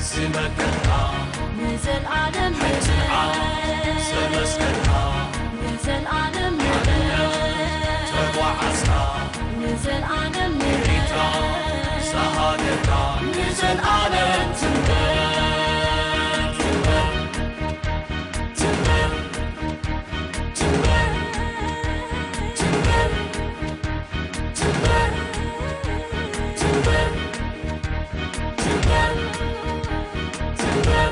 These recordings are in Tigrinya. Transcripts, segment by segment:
ዝመከርካ ንዘልኣለም ሕትኣ ዘመስከርካ ንዘልኣለም ተጓዓዝካ ንዘልኣለም ሪታ ዝሃገርካ ንዘልኣለም ትንበር ትንበር ትንበር ትንበር ትንበር ትንበር ትንበር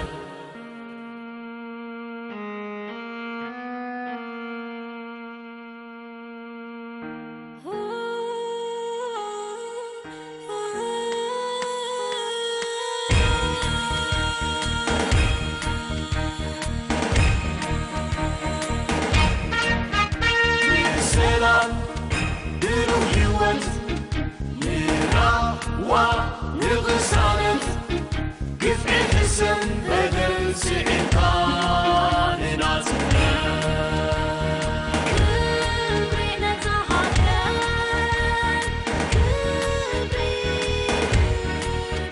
ሰላም ብሩህ ህይወት ንራዋ ንቕሳነት ግፍዒ ሕሰም በደል ስዒርካ ንናጽነት ክብሪ ነታ ሃገር ክብሪ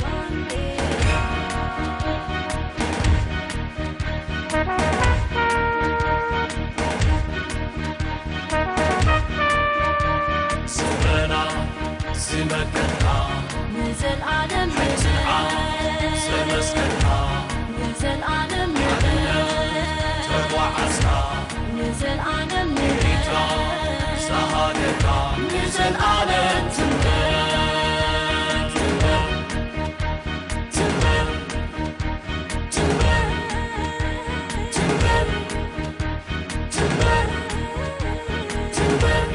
ባንዴራ ስረና ዝመከርካ ንዘልኣለም ሕትኣ ዘመስከርካ ንዘልኣለም ተጓዓዝካ ንዘልኣለም ሪታ ዝሃገርካ ንዘልኣለም ትንበር ትንበር ትንበር ትንበር ትንበር ትንበር ትንበር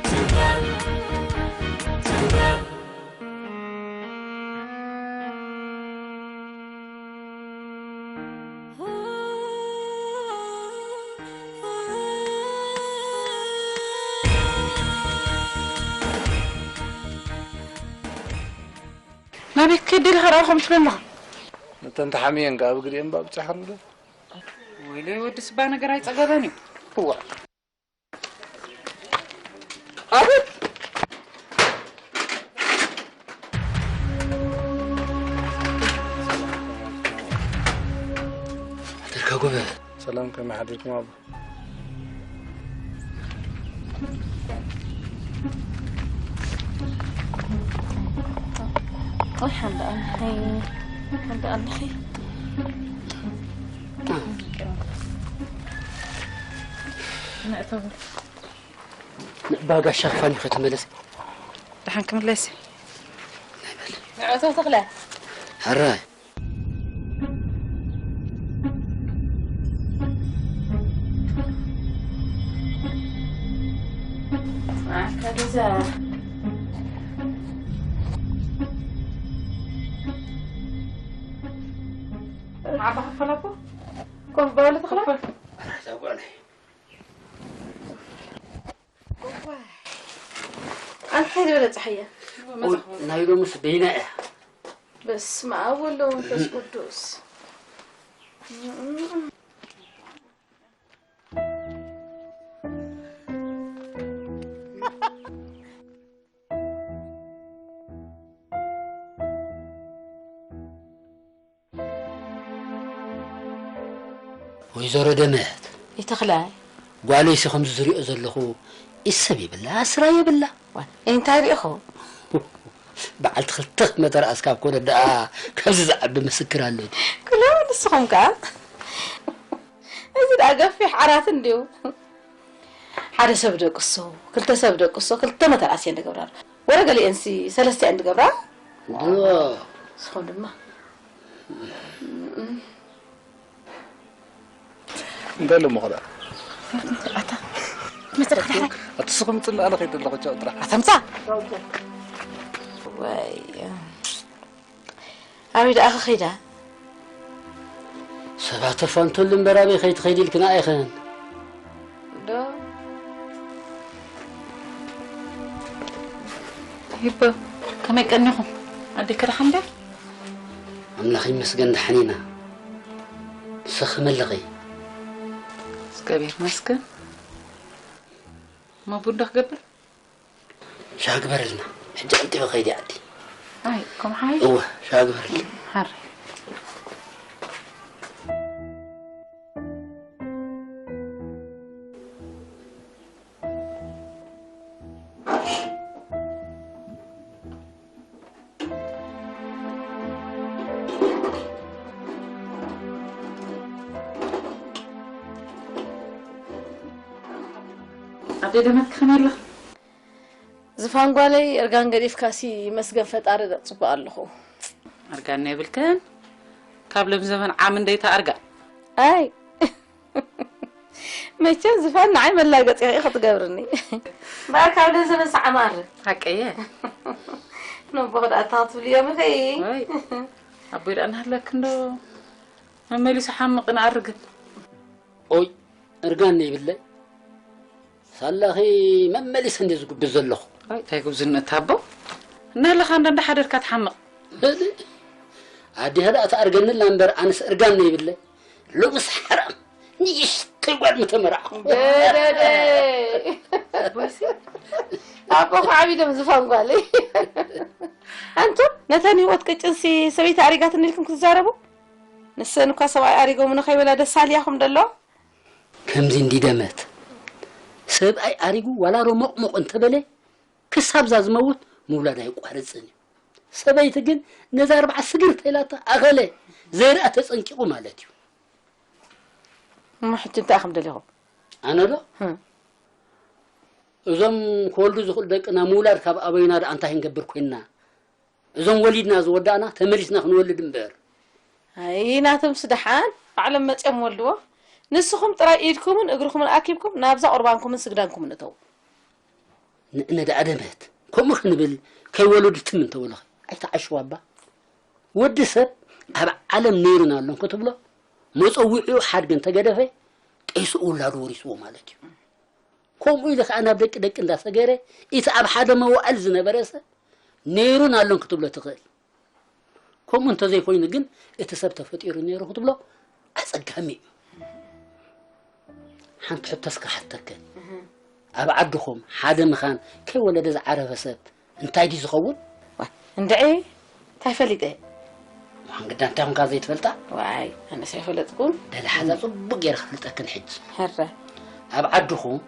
ትንበር ትንበር ናበይ ክትከይድ ደሊኻ ደኣ ከምኡ ትብል ኣለኻ? ነተን ተሓምየን ከኣ ብግዲኤን እባ ብጻሓሉ ዶ? ወይለይ ወዲ ስባ ነገር ኣይጸገበን እዩ። እዋ። ኣቤት። ኣደርካ ጎበዝ። ሰላም፣ ከመይ ሓዲርኩም ኣቦ? ወይ ሓንዳ ኣለኺ፣ ሓንዳ ኣለኺ። ንእተው። ንእባ ጋሻ ክፋን እዩ ከተመለስ። ደሓን ክምለስ። ንእተው ተኽለ። ሕራይ። ዓባ ክፈል ኣቦ። ኮፍ በሉ ተኽለ። ኣንታይ ዝበለ ጸሓያ። ናይ ሎምስ በይና እያ። በስመ ኣብ ወወልድ ወመንፈስ ቅዱስ። ወይዘሮ ደመት። ይተኽላይ። ጓለይሲ ከምዚ ዝሪኦ ዘለኹ ኢድ ሰብ የብላ፣ ኣስራ የብላ። ዋይ፣ እንታይ ሪኢኹ? በዓልቲ ክልተ መተርኣስ ካብ ኮነ ደኣ ካብዚ ዝዓቢ ምስክር ኣሎ ድዩ? ኩሉ ንስኹም ከኣ። እዚ ደኣ ገፊሕ ዓራት እንድዩ። ሓደ ሰብ ደቅሶ፣ ክልተ ሰብ ደቅሶ፣ ክልተ መተርኣስ እየን ዝገብራ። ወረ ገሊኤንሲ ሰለስተ እየን ዝገብራ። ዶ? ንስኹም ድማ። እንታይ ኣሎ ምኸዳ? ኣታ፣ መጽእ ደሓን። ኣቲ ስኹም ጽላእ ኣለ ከይደለኹ ቻው ጥራሕ። ኣታ ምጻ። ወይ። ኣበይ ደኣ ከኸይዳ? ሰባት ተፋንተሉ እምበር ኣበይ ከይትኸይድ ኢልክና ኣይኸን። ዶ? ይቦ፣ ከመይ ቀኒኹም? ኣዴከ ደሓን ድያ? ኣምላኽ ይመስገን ደሓን ኢና። ንስኺ ከመይ ኣለኺ? እግዚኣብሔር ይመስገን። እሞ ቡን ዶ ክገብር? ሻሂ ግበረልና። ሕጂ ኣንጢበ ከይደ ዓዲ። ኣይ፣ ከም ሓይሽ? እወ፣ ሻግበርልኝ። ሓር። ኣደይ ደመት ክኸመይ ኣለኽ? ዝፋን ጓለይ፣ እርጋን ገዲፍካሲ መስገን ፈጣሪ ደጽብቕ ኣለኹ። ኣርጋን የብልክን? ካብ ሎም ዘመን ዓም እንደይታ ኣርጋን። ኣይ፣ መቸም ዝፋን ንዓይ መላገጺ ኢኺ ክትገብርኒ። እምበኣር ካብ ሎም ዘመን ሰዓማር። ሓቀየ። ነቦ ክዳእታ ክትብልዮም ኢኺ። ወይ፣ ኣቦይ ደኣ እናሃለክ እንዶ መመሊሱ ሓምቕን ኣርግን። ኦይ፣ እርጋን ይብለ። ሳላኺ መመሊስ እንደ ዝጉብዝ ዘለኹ። ኣይ፣ እንታይ ጉብዝነት ኣቦ? እናለኻ እንዶ እንዳሓደርካ ትሓምቕ። ኣዴኻ ደኣ ትኣርገኒ ኣላ እምበር ኣነስ እርጋን ይብለ። ሎምስ ሓራም ንእሽተይ ጓል ምተመራዕኹ። ደደደ። ኣቦይሲ፣ ኣቦ ከዓቢ ደም ዝፋን ጓለይ። ኣንቱም ነተን ህይወት ቅጭንሲ ሰበይቲ ኣሪጋትኒ ኢልኩም ክትዛረቡ? ንሰን እኳ ሰብኣይ ኣሪጎም ንኸይበላ ደስ ኣልያኹም ደሎ? ከምዚ እንዲ ደመት ሰብኣይ ኣሪጉ ዋላ ሮሞቕሞቕ እንተበለ ክሳብ እዛ ዝመውት ምውላድ ኣይቋርጽን እዩ። ሰበይቲ ግን ነዛ ኣርባዓ ስግር ተይላታ ኣኸለ ዘይርኣ ተጸንቂቑ ማለት እዩ። እሞ ሕጂ እንታይ ኢኹም ደሊኹም? ኣነ ዶ? ህም። እዞም ክወልዱ ዝኽእሉ ደቅና ምውላድ ካብ ኣበይና ደኣ እንታይ ክንገብር ኮይንና? እዞም ወሊድና ዝወዳእና ተመሊስና ክንወልድ እምበር። ኣይ ናቶም ስደሓን ባዕሎም መጽዮም ወልድዎ። ንስኹም ጥራይ ኢድኩምን እግርኩምን ኣኪብኩም ናብዛ ቁርባንኩምን ስግዳንኩምን እተው። ንዕነ ደኣ ደመት ከምኡ ክንብል ከይወለዱ ትም እንተበለኺ ኣይተዓሽዋ እባ። ወዲ ሰብ ኣብ ዓለም ነይሩን ኣሎን ክትብሎ መጸውዒኡ ሓድጊ እንተገደፈ ቄሱ ውላዱ ወሪስዎ ማለት እዩ። ከምኡ ኢሉ ከዓ ናብ ደቂ ደቂ እንዳሰገረ እቲ ኣብ ሓደ መዋዕል ዝነበረ ሰብ ነይሩን ኣሎን ክትብሎ ትኽእል። ከምኡ እንተዘይኮይኑ ግን እቲ ሰብ ተፈጢሩ ነይሩ ክትብሎ ኣጸጋሚ እዩ። ሓንቲ ሕቶ እስከ ሓተከ። ኣብ ዓድኹም ሓደ ምኻን ከይወለደ ዝዓረፈ ሰብ እንታይ ድዩ ዝኸውን? ዋ፣ እንድዒ እንታይ ፈሊጠ? ምዃን ግዳ እንታይ ኹንካ ዘይትፈልጣ? ዋይ፣ ኣነስ ኣይፈለጥኩን። ደሊ ሓዛ ጽቡቕ ገይረ ክፍልጠክን ሕጂ። ሕረ። ኣብ ዓድኹም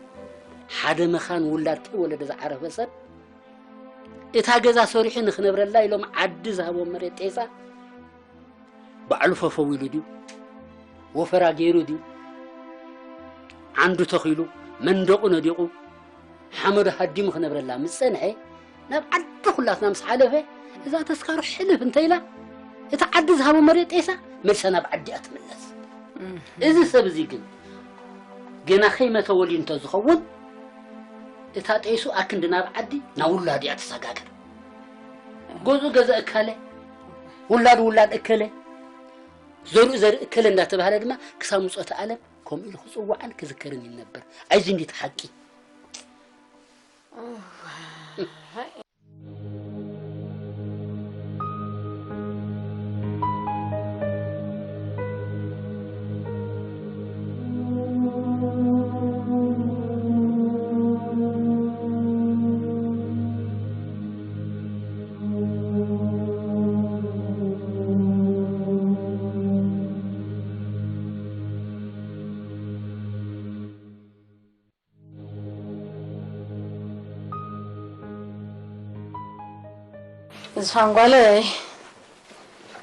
ሓደ መኻን ውላድ ከይወለደ ዝዓረፈ ሰብ እታ ገዛ ሰሪሑ ንኽነብረላ ኢሎም ዓዲ ዝሃቦም መሬት ጤሳ ባዕሉ ፈፈው ኢሉ ድዩ? ወፈራ ገይሩ ድዩ? ዓንዱ ተኺሉ መንደቑ ነዲቑ ሓመዱ ሃዲሙ ክነብረላ ምስ ጸንሐ ናብ ዓዲ ኩላትና ምስ ሓለፈ እዛ ተስካሩ ሕልፍ እንተኢላ እታ ዓዲ ዝሃቦ መሬት ጤሳ መልሳ ናብ ዓዲኣ ትምለስ። እዚ ሰብ እዚ ግን ገና ከይመተ ወሊድ እንተዝኸውን እታ ጤሱ ኣክንዲ ናብ ዓዲ ናብ ውላዱ እያ ትሰጋገር። ገዝኡ ገዛ እከለ፣ ውላዱ ውላድ እከለ፣ ዘርኡ ዘርኢ እከለ እንዳተባህለ ድማ ክሳብ ምጾተ ዓለም ከምኡ ኢሉ ክጽዋዕን ክዝከርን ይነበር። ኣይዚ እንዲት ሓቂ። ዝፋን ጓለይ፣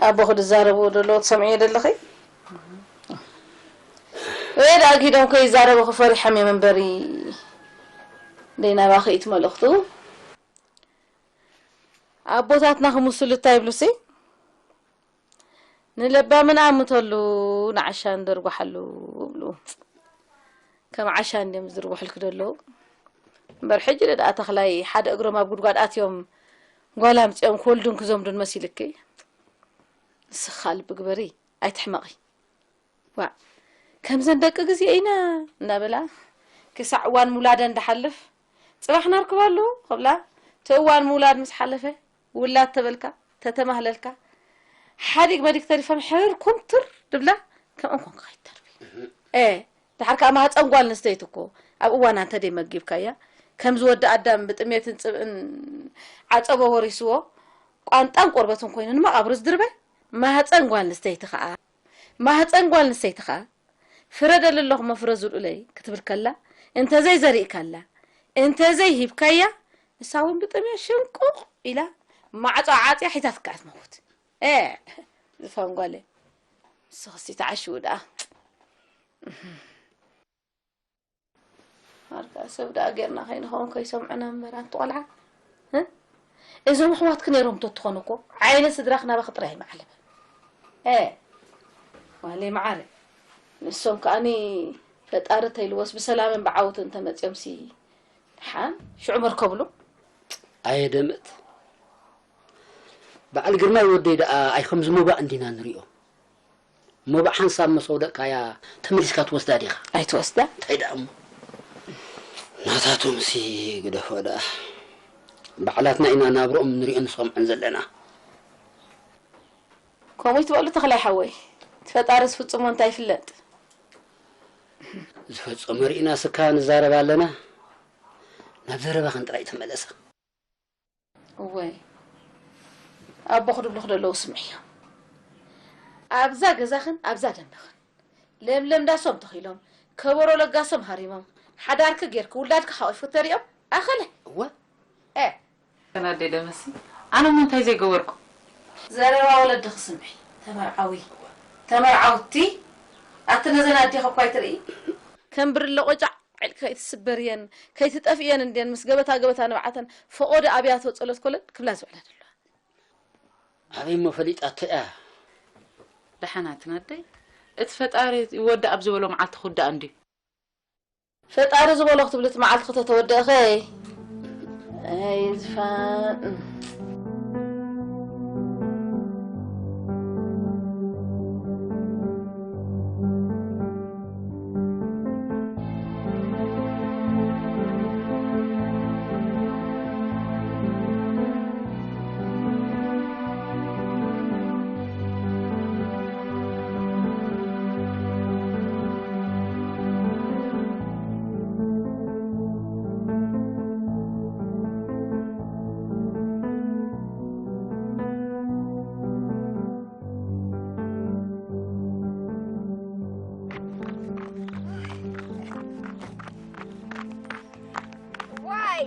ኣቦኹ ዝዛረብዎ ዘለዉ ትሰምዕዮ ዘለኺ? ወይ ደኣ ኣግሂዶም ከይዛረቡ ክፈሪሖም እዮም እምበሪ፣ ደይ ናባኺ እቲ መልእኽቱ። ኣቦታትና ክምስሉ እንታይ ይብሉሲ? ንለባምን ኣምተሉ፣ ንዓሻን ደርጓሓሉ ይብሉ። ከም ዓሻ እንድዮም ዝድርጉሕልኪ ዘለዉ። እምበር ሕጂ ደኣ ተኽላይ ሓደ እግሮም ኣብ ጉድጓድ ኣትዮም ጓል ኣምጺኦም ክወልዱን ክዘምዱን መሲልኪ። ንስኻ ልቢ ግበሪ፣ ኣይትሕመቒ። ዋእ፣ ከምዘን ደቂ ግዜ ኢና እናበላ ክሳዕ እዋን ምውላደን ድሓልፍ ጽባሕ ነርክበሉ ክብላ፣ እቲ እዋን ምውላድ ምስ ሓለፈ ውላድ ተበልካ፣ ተተማህለልካ፣ ሓዲግ መዲግ ተሪፎም ሕር ኩምትር ድብላ ከምኦም ኮንካ ከይትተርፊ። እ፣ ድሓር ከኣ ማህጸን ጓል ኣንስተይቲ እኮ ኣብ እዋና እንተ ደይመጊብካያ፣ ከምዚ ወዲ ኣዳም ብጥሜትን ጽብእን ዓጸቦ ወሪስዎ፣ ቋንጣን ቆርበትን ኮይኑ ንመቓብሩ ዝድርበ ማህፀን ጓል ኣንስተይቲ ኸዓ፣ ማህፀን ጓል ኣንስተይቲ ኸዓ፣ "ፍረደሉ ኣለኹ መፍረዙ ልኡለይ" ክትብል ከላ፣ እንተዘይዘሪእካላ፣ እንተዘይሂብካያ፣ ንሳ እውን ብጥምያ ሽንቁቕ ኢላ ማዕጾ ዓጽያ ሒዛትካ እያ ትመውት። ኤ፣ ዝፋን ጓለይ፣ ንስኽሲ ተዓሽዉ ደኣ። ኣርካ ሰብ ደኣ ጌርና ከይንኸውን ከይሰምዑና እምበር፣ ኣንቲ ቆልዓ። እ? እዞም ኣሕዋትኪ ነይሮም ተትኾኑ እኮ፣ ዓይኒ ስድራኽ ናባኺ ጥራይ ኣይምዓለበን። ኤ፣ ዋለይ መዓረ። ንሶም ከኣኒ ፈጣሪ ተይልዎስ ብሰላምን ብዓወትን እንተመጺኦምሲ፣ ደሓን ሽዑ መርከብሉ። ኣየ ደምት። በዓል ግርማይ ወደይ ደኣ ኣይ ከምዚ ሞባእ እንዲና ንሪኦ። ሞባእ ሓንሳብ መስ ኣውደቕካያ ተመሊስካ ትወስዳ ዲኻ? ኣይትወስዳ። እንታይ ደኣ እሞ? ናታቶምሲ ግደፎ ደኣ። ባዕላትና ኢና ናብርኦም ንሪኦን ንሰምዖን ዘለና። ከምኡ ይትበሉ ተኽላይ ሓወይ። እቲ ፈጣሪ ዝፍጽሞ እንታይ ይፍለጥ? ዝፈጸሞ ርኢና ስካ ንዛረብ ኣለና። ናብ ዘረባኽን ጥራይ ተመለሳ። እወ፣ ኣቦ ክድብሉ ክደለዉ ስምዕዮ። ኣብዛ ገዛኽን ኣብዛ ደንበኽን ለምለም ዳሶም ተኺሎም፣ ከበሮ ለጋሶም ሃሪሞም፣ ሓዳርኪ ጌርኪ ውላድኪ ሓቂፍኪ ተሪኦም ኣኸለ። እወ። ኤ። ተናደደ መሲ። ኣነ እሞ እንታይ ዘይገበርኩ? ዘረባ ወለድኺ ስምዒ። ተመርዓዊ። ተመርዓውቲ። ኣቲ ነዘን ኣዴኺ እኳ ኣይትርኢ። ከም ብርለ ቆጫዕ ኢልኪ ከይትስበርየን፣ ከይትጠፍእየን እንድየን ምስ ገበታ ገበታ ንብዓተን ፈቖዶ ኣብያተ ጸሎት ኮለን ክብላ ዝውዕላ ዘለዋ። ኣበይ እሞ ፈሊጣቶ እያ? ደሓናትን ኣደይ፣ እቲ ፈጣሪ ይወዳእ ኣብ ዝበሎ መዓልቲ ክውዳእ እንድዩ። ፈጣሪ ዝበሎ ክትብሊ እቲ መዓልቲ ከተተወደእኸ? ኣይ ዝፋን። ዋይ!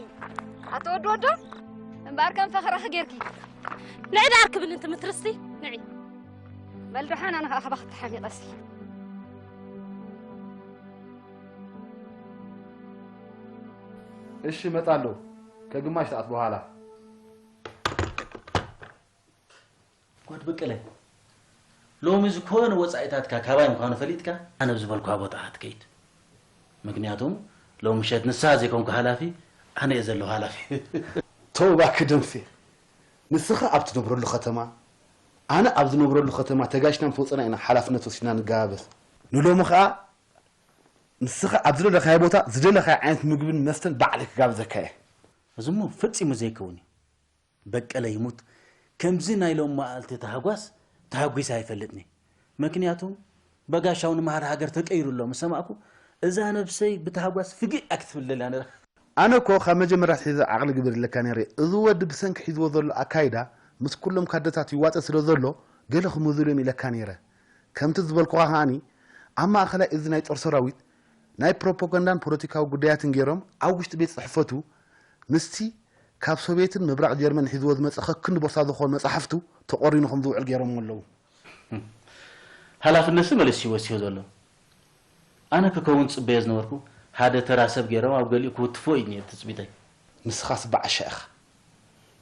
ኣቶ ወዲ ወዶ፣ እምበኣር ከም ፈኸራኺ ጌርኪ። ንዒ ደኣ ኣርክብኒ፣ እንቲ ምትርስቲ፣ ንዒ። በል ደሓን፣ ኣነ ኸኣ ካባኺ ተሓሚቐሲ። እሺ፣ እመጻለሁ። ከግማሽ ሰዓት በኋላ። ጓድ በቀለ፣ ሎሚ ዝኾነ ወጻኢታትካ ካባይ ምዃኑ ፈሊጥካ፣ ኣነ ብዝበልኩኻ ቦታ ኢኻ ትከይድ። ምክንያቱም ሎሚ ምሸት ንስኻ ዘይኮንኩ ሓላፊ፣ ኣነ እየ ዘለኹ ሓላፊ። ተው እባክህ ደምሴ፣ ንስኻ ኣብ ትነብረሉ ከተማ፣ ኣነ ኣብ ዝነብረሉ ከተማ ተጋጭና ምስ ወጸና ኢና ሓላፍነት ወሲድና ንገባበዝ። ንሎሚ ኸኣ ንስኻ ኣብ ዝደለኻዮ ቦታ ዝደለኻዮ ዓይነት ምግብን መስተን ባዕለይ ክጋብዘካ እየ። እዚ እሞ ፈጺሙ ዘይከውን እዩ። በቀለ ይሙት፣ ከምዚ ናይ ሎም መዓልቲ ታህጓስ ተሃጒሰ ኣይፈልጥን እየ። ምክንያቱ በጋሻው ንመሃሪ ሃገር ተቀይሩ ኣሎ ምስ ሰማዕኩ፣ እዛ ነብሰይ ብታህጓስ ፍግእ እያ ክትብል ደልያ ነይራ። ኣነ እኮ ካብ መጀመርያ ኣትሒዘ ዓቕሊ ግብር ኢለካ ነይረ። እዚ ወዲ ብሰንኪ ሒዝዎ ዘሎ ኣካይዳ ምስ ኩሎም ካድረታት ይዋጸእ ስለ ዘሎ ገለ ክምዝሉ እዮም ኢለካ ነይረ። ከምቲ ዝበልኩኻ ከኣኒ ኣብ ማእከላይ እዚ ናይ ጦር ሰራዊት ናይ ፕሮፓጋንዳን ፖለቲካዊ ጉዳያትን ገይሮም ኣብ ውሽጢ ቤት ጽሕፈቱ ምስቲ ካብ ሶቬትን ምብራቕ ጀርመን ሒዝዎ ዝመጸ ከክንዲ ቦርሳ ዝኾኑ መጻሕፍቱ ተቖሪኑ ከም ዝውዕል ገይሮምዎ ኣለዉ። ሓላፍነትሲ መለስ እዩ ወሲኹ ዘሎ። ኣነ ክከውን ዝጽበዮ ዝነበርኩ፣ ሓደ ተራ ሰብ ገይሮም ኣብ ገሊኡ ክውትፎ እዩ ነይሩ ትጽቢተይ። ንስኻስ በዓሻ ኢኻ።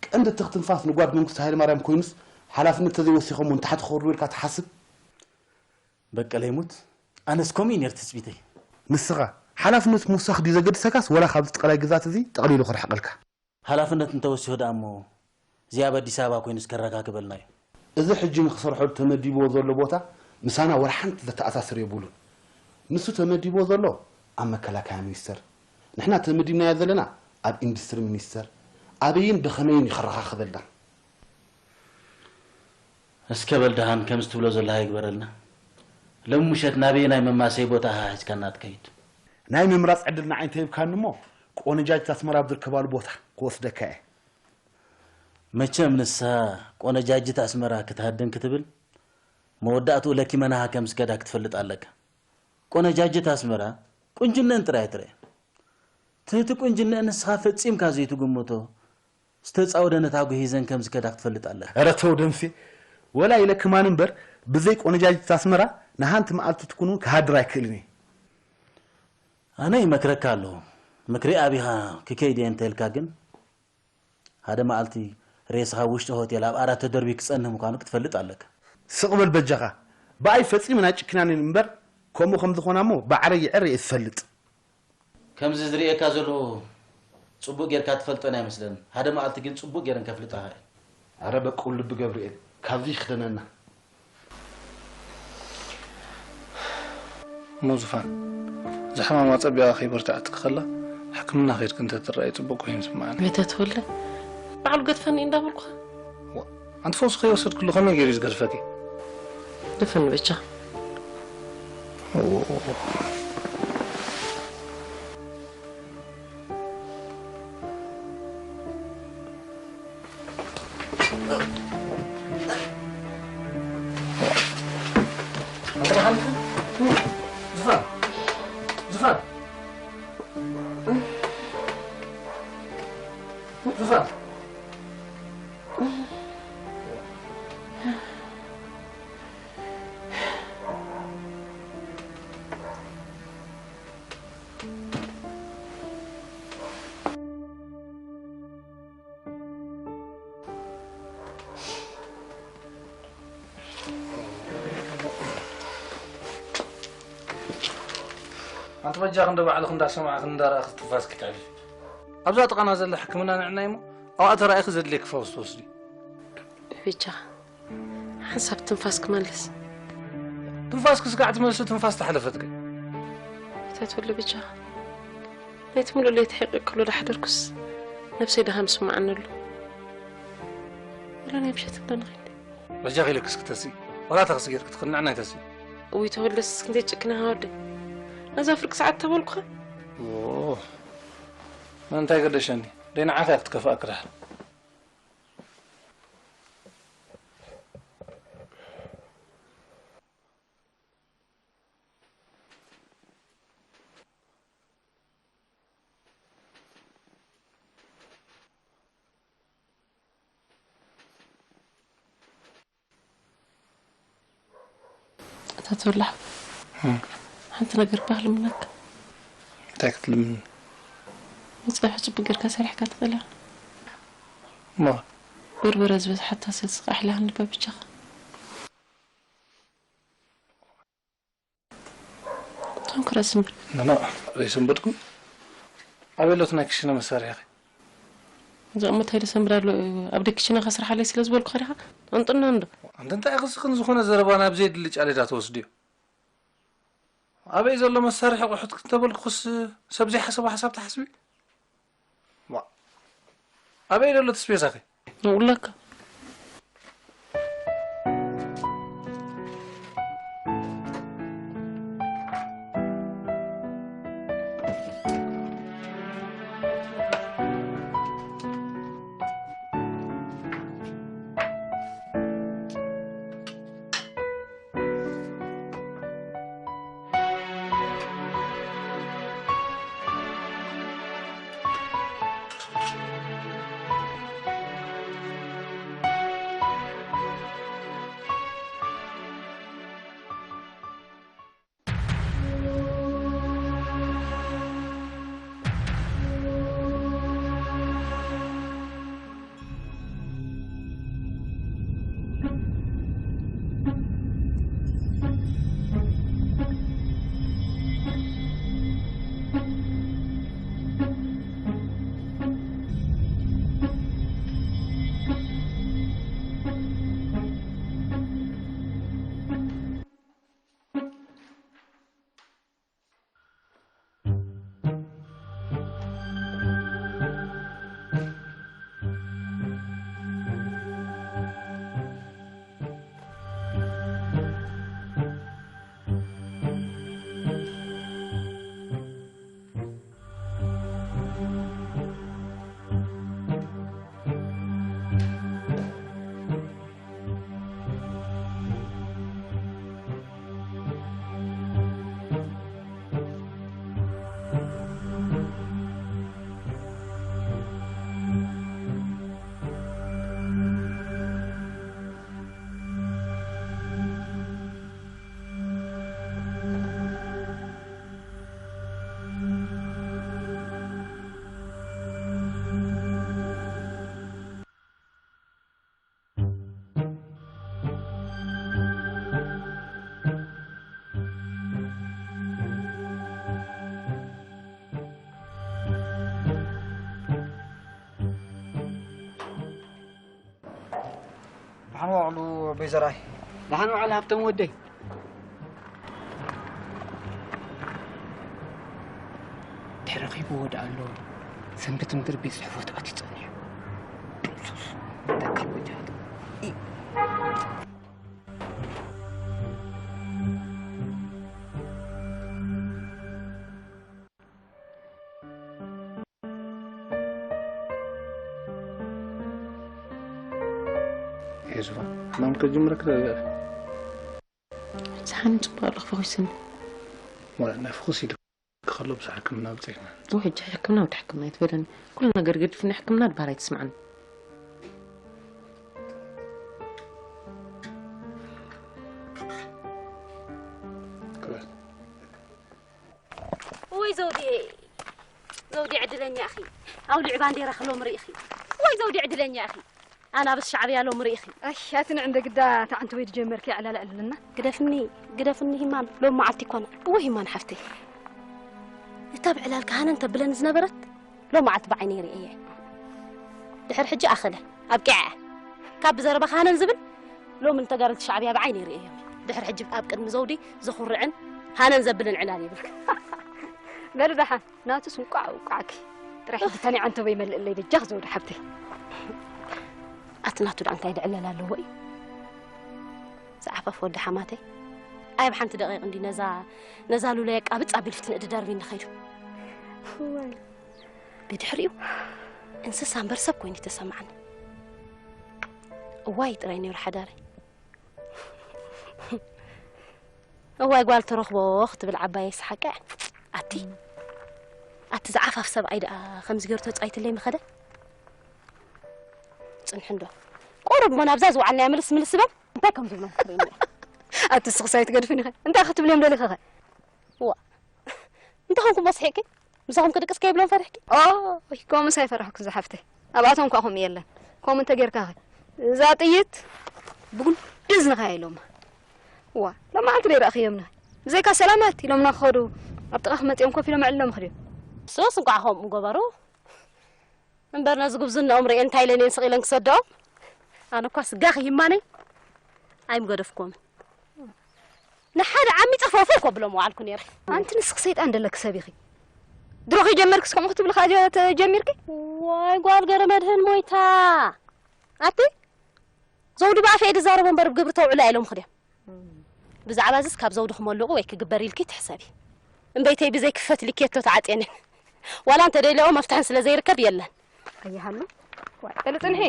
ቀንዲ እቲ ክትንፋስ ንጓድ መንግስቱ ሃይለማርያም ኮይኑስ፣ ሓላፍነት ተዘይወሲኾሞ ንታሕቲ ክወርዱ ኢልካ ትሓስብ? በቀለ ይሙት፣ ኣነስ ከምኡ እዩ ነይሩ ትጽቢተይ። ንስኻ፣ ሓላፍነት ምውሳኽ ድዩ ዘገድሰካስ ወላ ካብዚ ጠቕላይ ግዛት እዚ ጠቕሊሉ ክርሕቐልካ? ሓላፍነት እንተወሲኹ ደኣ እሞ፣ ዚኣብ ኣዲስ ኣበባ ኮይኑስ ከረካክበልና እዩ። እዚ ሕጂ ንኽሰርሐሉ ተመዲብዎ ዘሎ ቦታ ምሳና ወላ ሓንቲ ዘተኣሳስር የብሉን። ንሱ ተመዲብዎ ዘሎ ኣብ መከላከያ ሚኒስተር፣ ንሕና ተመዲብናዮ ዘለና ኣብ ኢንዱስትሪ ሚኒስተር። ኣበይን ብኸመይን እዩ ከረኻኽበልና? እስከ በል ደሃን ከምዚ ትብሎ ዘለኻ ይግበረልና። ሎሚ ምሸት ናበየናይ መማሰዪ ቦታ ኢኻ ሒዝካና ትከይድ? ናይ ምምራጽ ዕድል ንዓይ እንተሂብካኒ እሞ፣ ቆነጃጅት ኣስመራ ኣብ ዝርከባሉ ቦታ ክወስደካ እየ። መቸም ንሳ ቆነጃጅት ኣስመራ ክትሃድን ክትብል መወዳእትኡ ለኪመናሃ ከም ዝከዳ ክትፈልጥ ኣለካ። ቆነጃጅት ኣስመራ ቁንጅነን ጥራይ ትርኤ። ትህቲ ቁንጅነን ንስኻ ፈጺምካ ዘይትግምቶ ዝተጻወደ ነታጉ ሂዘን ከም ዝከዳ ክትፈልጥ ኣለካ። ኧረ ተው ደምሴ፣ ወላ ኢለ ክማን እምበር ብዘይ ቆነጃጅት ኣስመራ ንሃንቲ መዓልቲ ትኩን እውን ክሃድር ኣይክእልን እየ። ኣነ ይመክረካ ኣለኹ። ምክሪ ኣቢኻ ክከይድ እየ እንተልካ ግን ሓደ መዓልቲ ሬስኻ ውሽጢ ሆቴል ኣብ ኣራት ተደርቢ ክጸንህ ምዃኑ ክትፈልጥ ኣለካ። ስቕ በል በጃኻ። ብኣይ ፈጺመን ኣይጭክናንን እምበር ከምኡ ከም ዝኾና እሞ ባዕረይ ይዕር እየ ዝፈልጥ። ከምዚ ዝርእየካ ዘለኹ ጽቡቕ ጌርካ ትፈልጠን ኣይመስለንን። ሓደ መዓልቲ ግን ጽቡቕ ጌረን ከፍልጣኻ እየ። ኣረ በቁ ልቢ ገብርኤል ካብዚ ይኽደነና። እሞ ዙፋን፣ እዚ ሕማም ኣጸቢቓ ከይበርትዐትኪ ከላ ሕክምና ከይድኪ እንተትረኣይ ጽቡቕ ኮይኑ ይስምዓኒ። ቤተ ተወልደ ባዕሉ ገድፈኒ እንዳበልኩኻ። ዋ፣ ኣንቲ ፈውሲ ከይወሰድክሉ ከመይ ገይሩ እዩ ዝገድፈኪ? ደፈኒ ብቻ። ዝፋን፣ ዝፋን፣ ዝፋን። ኣንቲ በጃኺ እንዶ ባዕልኺ እንዳሰማዕኽን እንዳረኣኽን ትንፋስኪ ተሕልፊ። ኣብዛ ጥቓና ዘላ ሕክምና ንዕናይ እሞ ኣብኣ ተራኢኺ ዘድልየኪ ፈውሲ ትወስዲ። ብቻ ሓንሳብ ትንፋስ ክመልስ። ትንፋስ ክስጋዕ ትመልሲ ትንፋስ ተሓለፈትኪ። ይተትብሉ ብቻ ናይቲ ሙሉእ ለይቲ ሕቂቅሉ ዳሕደርኩስ ነብሰይ ደሃም ስምዓኒ ኣሎ። ወላ ናይ ብሸት እንዶ ንኸይድ። በጃኺ ኢለኪ እስኪ ተስኢ። ዋላ ተኽሲ ጌርኪ ትኽእል ንዕናይ ተስኢ። እውይ ተወልደስ ክንደይ ጭክንኻ ወደይ። ነዛ ፍርቂ ሰዓት ተበልኩኻ። ኦ፣ እንታይ ገደሸኒ? ደይ ንዓኻ እያ ክትከፍኣኪ ደሓር። እታ ተወላሕ እም። ሓንቲ ነገር እባ ክልምነካ። እንታይ ክትልምኒ? ንፀብሒ ፅቡቅ ጌርካ ሰሪሕካ ትኽእል ኢኻ። እሞ? በርበረ ዝበዝሓታ ሰልሲ ቃሕ ኢላ ሃልባ ብቻኻ። እቶም ክረስምር። ኖኖ፣ ዘይሰንበድኩም? ኣበይ ኣሎት ናይ ክሽነ መሳርሒኺ? እዛ እሞ እንታይ ደሰንብድ ኣሎ? ኣብ ደኪሽነ ከስርሓለይ ስለ ዝበልኩኻ ዲኻ? ጠንጥና እንዶ። ኣንቲ እንታይ ኢኺ እስኽን ዝኾነ ዘረባ ናብ ዘየድሊ ጫሌዳ ትወስድዮ? ኣበይ ዘሎ መሳርሒ ኣቑሑት እንተበልኩኽስ ሰብ ዘይሓሰቦ ሓሳብ ትሓስቢ? ዋ። ኣበይ ዘሎ እቲ ስፔሳኺ? ንቑለካ። ወይ ዘርኣይ። ደሓን ዋዕላ ሃብቶም ወደይ። ድሕሪ ረኺብዎ ደኣ ኣሎ። ሰንበት ምድሪ ቤት ጽሕፈት ኣትዩ ጸኒሑ። ጥንሱስ ተካቦጃት። ሄዝባ ሕማም ከጅምረክ ደጋ ሰሓን ጽቡቅ ኣለኹ ፈኺስኒ። ወላ ናይ ፈኹስ ኢሉ ከሎ ብዛዕ ሕክምና ብፅሕና እው ሕጂ ሕክምና ወዲ ሕክምና ኣይትበለኒ። ኩሉ ነገር ገድፍኒ ሕክምና ድባር ኣይትስምዓኒ። ወይ ዘውዴ፣ ዘውዴ ዕድለኛ ኢኺ። ኣውሊዕ ባንዴራ ክሎም ርኢኺ። ወይ ዘውዴ ዕድለኛ ኢኺ። ኣናብስ ሻዕብያ ሎም ርኢኺ። ኣይ ኣቲ ንዕንደ ግዳ ተዓንተ ወይ ድጀመርኪ ዕላል ዕልልና። ግደፍኒ ግደፍኒ ሂማን ሎም መዓልቲ ይኮና። እወ ሂማን ሓፍተይ፣ እታ ብዕላል ካህነን ተብለኒ ዝነበረት ሎም መዓልቲ ብዓይነይ ርእየ። ድሕር ሕጂ ኣኸለ ኣብቂዐ ካብ ብዘረባ ካህነን ዝብል ሎም ንተጋደልቲ ሻዕብያ ብዓይነይ ርእዮም። ድሕር ሕጂ ኣብ ቅድሚ ዘውዲ ዘኹርዕን ሃነን ዘብልን ዕላል የብልክ። በሊ ደሓን ናቱስ እንቋዕ ውቃዕኪ። ጥራሕ ሕጂ ተኒዓ እንተበይ መልእለይ በጃኽ ዘውዲ ሓብተይ። ኣቲ ናቱ ደኣ እንታይ ድዕለል ኣለዎ እዩ? ዝዓፈፍ ወዲ ሓማተይ ኣይ ብሓንቲ ደቂቕ እንዲ ነዛ ነዛ ሉለ የቃብጽ ኣቢሉ ፍትንእዲ ደርቢ እንኸይዱ። ብድሕሪኡ እንስሳ እምበር ሰብ ኮይኑ ተሰማዓኒ። እዋይ ጥራይ ነይሩ ሓዳረይ። እዋይ ጓል ተረኽቦ ክትብል ዓባየይ ሰሓቀ። ኣቲ ኣቲ ዝዓፋፍ ሰብኣይ ደኣ ከምዚ ገይሩ ተጻይትለይ ምኸደ። ጽንሒ እንዶ ቁሩብ እሞ ናብዛ ዝወዓልናያ ምልስ ምልስ በል። እንታይ ከም ዝብሎም ክትርእይኒ ኢኻ። ኣቲ ንስኽስ ኣይትገድፍን ኢኺ። እንታይ ክትብልዮም ደሊኺ ኸ? እዋ እንተኾንኩሞ ስሒቕኪ ምሳኹም ክድቅስ ከይብሎም ፈሪሕኪ? ኦይ ከምኡስ ኣይፈራሕኩ ዝሓፍተይ። ኣብኣቶም እኳ ከምኡ የለን። ከምኡ እንተጌርካ ኸ እዛ ጥይት ብጉንዲ እዝንኻ እያ ኢሎማ። እዋ ሎማዓንቲ ዶ ይረእኽዮምኒ? ብዘይካ ሰላማት ኢሎምና ክኸዱ ኣብ ጥቓ ክመፅኦም ኮፍ ኢሎም ኣዕሊሎምኺ ድዮም? ንሶስ እንኳዕ ከምኡ ገበሩ እምበር ነዚ ጉብዝናኦም ርእየ እንታይ ኢለን እየን ስቕ ኢለን ክሰድኦም? ኣነ እኳ ስጋኺ ሂማነይ ኣይምገደፍኩዎምን። ንሓደ ዓሚፀ ፈውፈው ከብሎም ዋዓልኩ ነይረ። ኣንቲ ንስኺ ሰይጣን ደለኪ ሰብ ኢኺ። ድሮ ከይጀመርክስ ከምኡ ክትብሊ ከኣ ጀ- ተ- ጀሚርኪ? ዋይ ጓል ገረመድህን ሞይታ። ኣቲ ዘውዲ ብኣፈ እየ ድዛረቦ እምበር ብግብሪ ተውዕሎ ኢሎምኺ ድዮም? ብዛዕባ እዚስ ካብ ዘውዲ ክመልቑ ወይ ክግበር ኢልኪ ትሕሰቢ። እምበይተይ ብዘይ ክፈት ልኬቶ ተዓፅየንን። ዋላ እንተደይለኦ መፍትሐን ስለ ዘይርከብ የለን። ኣይሃሉ ዋይ በሊ ፅንሒ።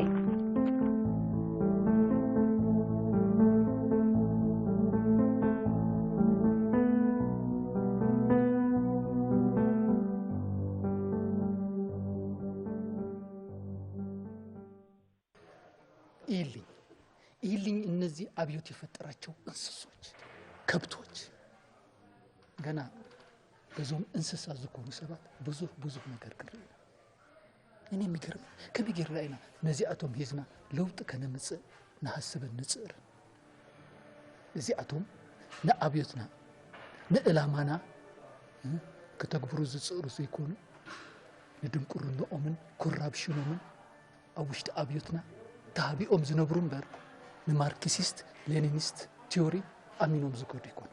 ኢልኝ ኢልኝ እነዚህ አብዮት የፈጠራቸው እንስሶች ከብቶች ገና በዞም እንስሳ ዝኾኑ ሰባት ብዙህ ብዙህ ነገር ክንርኢ ኢና። እኔ የሚገርም ከመይ ጌርና ኢና ነዚኣቶም ሂዝና ለውጢ ከነምፅእ ንሃስብን ንፅእርን። እዚኣቶም ንኣብዮትና ንዕላማና ከተግብሩ ዝፅእሩ ዘይኮኑ ንድንቁርንኦምን ኮራፕሽኖምን ኣብ ውሽጢ ኣብዮትና ተሃቢኦም ዝነብሩ እምበር ንማርክሲስት ሌኒኒስት ቲዮሪ ኣሚኖም ዝከዱ ይኮኑ።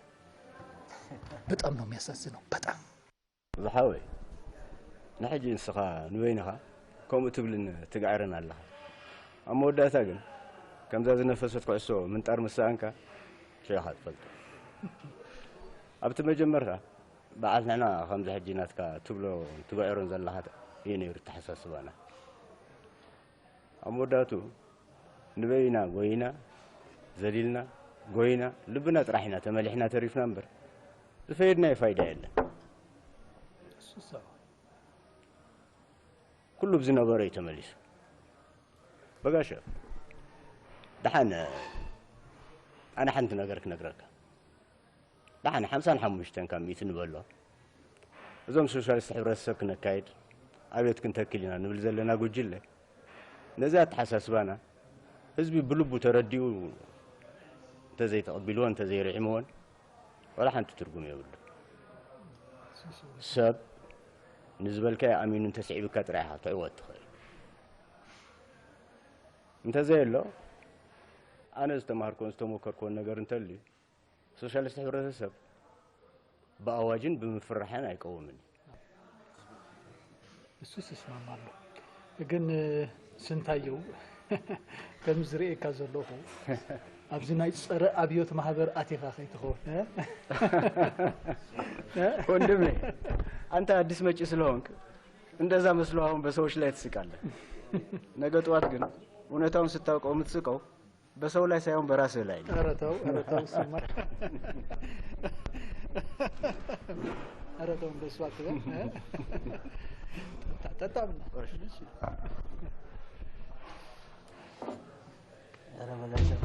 በጣም ነው የሚያሳዝነው። በጣም። ዝሓወይ ንሕጂ ንስኻ ንበይንኻ ከምኡ ትብልን ትግዕርን ኣለኻ። ኣብ መወዳእታ ግን ከምዛ ዝነፈሰት ኩዕሶ ምንጣር ምስ ሰኣንካ ሽዕኻ ትፈልጦ። ኣብቲ መጀመርታ በዓል ንሕና ከምዚ ሕጂ ናትካ ትብሎ ትግዕሮን ዘለኻ እዩ ነይሩ ኣተሓሳስባና። ኣብ መወዳእትኡ ንበይና ጎይና፣ ዘሊልና፣ ጎይና፣ ልብና ጥራሕ ኢና ተመሊሕና ተሪፍና እምበር ዝፈየድናዮ ፋይዳ የለን። ኩሉ ብዝነበሮ እዩ ተመሊሱ። በጋሻ፣ ደሓን ኣነ ሓንቲ ነገር ክነግረካ። ደሓን ሓምሳን ሓሙሽተን ካብ ሚእቲ ንበሎ። እዞም ሶሻሊስት ሕብረተሰብ ክነካይድ ኣብዮት ክንተክል ኢና ንብል ዘለና ጉጅለ፣ ነዚ ኣተሓሳስባና ህዝቢ ብልቡ ተረዲኡ እንተዘይተቐቢልዎን እንተዘይርዒምዎን ዋላ ሓንቲ ትርጉም የብሉ። ሰብ ንዝበልካዮ ኣሚኑ እንተስዒብካ ጥራይ ኢኻ ክትዕወት ትኽእል። እንተዘየሎ ኣነ ዝተማሃርኮን ዝተሞከርኮን ነገር እንተልዩ፣ ሶሻሊስት ሕብረተሰብ ብኣዋጅን ብምፍርራሕን ኣይቀውምን እዩ። እሱስ እስማማለሁ። ግን ስንታየው ከም ዝርእየካ ዘለኹ ኣብዚ ናይ ጸረ ኣብዮት ማህበር ኣቲኻ ከይትኸውን እ? ወንድሜ፣ አንተ አዲስ መጪ ስለሆንክ እንደዛ መስሎ አሁን በሰዎች ላይ ትስቃለህ። ነገ ጠዋት ግን እውነታውን ስታውቀው የምትስቀው በሰው ላይ ሳይሆን በራስህ ላይ ነው። ኧረ ተው፣ ኧረ ተው፣ ስማ። ኧረ ተው፣ እንደሱ አትበል። ጠጣ፣ ጠጣ ብላ። ኧረ በጋሻው፣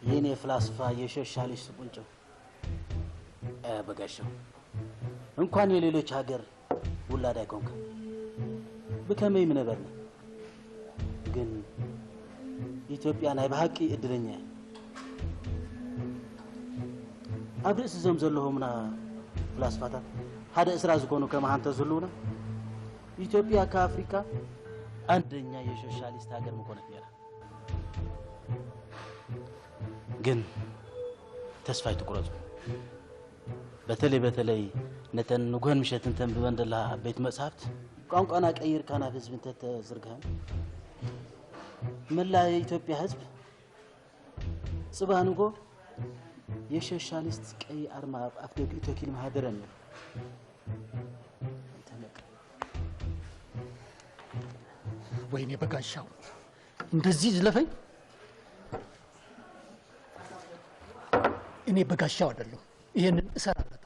የኔ ፍላስፋ፣ የሶሻሊስት ቁንጮ። እ፣ በጋሻው፣ እንኳን የሌሎች ሀገር ውላድ ኣይኮንካ፣ ብከመይ ምነበርና። ግን ኢትዮጵያ ናይ ብሓቂ እድለኛ እያ። ኣብ ርእሲ እዞም ዘለኹምና ፍላስፋታት ሓደ እስራ ዝኾኑ ከማኻ እንተዝህልውና፣ ኢትዮጵያ ካብ ኣፍሪካ አንደኛ የሶሻሊስት ሀገር ምኾነት ነይራ። ግን ተስፋ ኣይትቁረጹ። በተለይ በተለይ ነተን ንጉሆን ምሸትን ተንብበን ዘለኻ ዓበይቲ መጽሓፍቲ ቋንቋና ቀይርካ ናብ ህዝቢ እንተተዝርግሐን፣ መላእ የኢትዮጵያ ህዝብ ጽባህ ንጎ የሶሻሊስት ቀይ ኣርማ ኣብ ኣፍደግኡ ተኪሉ ምሃደረ ነይሩ። ወይኔ በጋሻው እንደዚህ ዝለፈኝ። እኔ በጋሻው አይደለሁም፣ ይሄንን እሰራለታለሁ።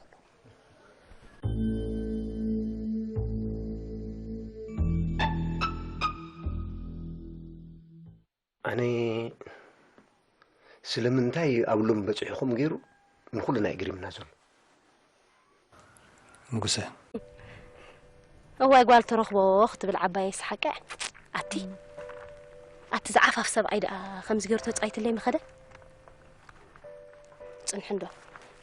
ኣነ ስለምንታይ ኣብ ሎም በፂሕኹም ገይሩ ንኹልና ይግሪምና ዘሎ። ንጉሰ እዋይ ጓል ተረኽቦ ክትብል ዓባየይ ሰሓቀ። ኣቲ ኣቲ ዝዓፋፍ ሰብኣይ ደኣ ከምዚ ገይሩ ተጻይትለይ ምኸደ። ጽንሒ እንዶ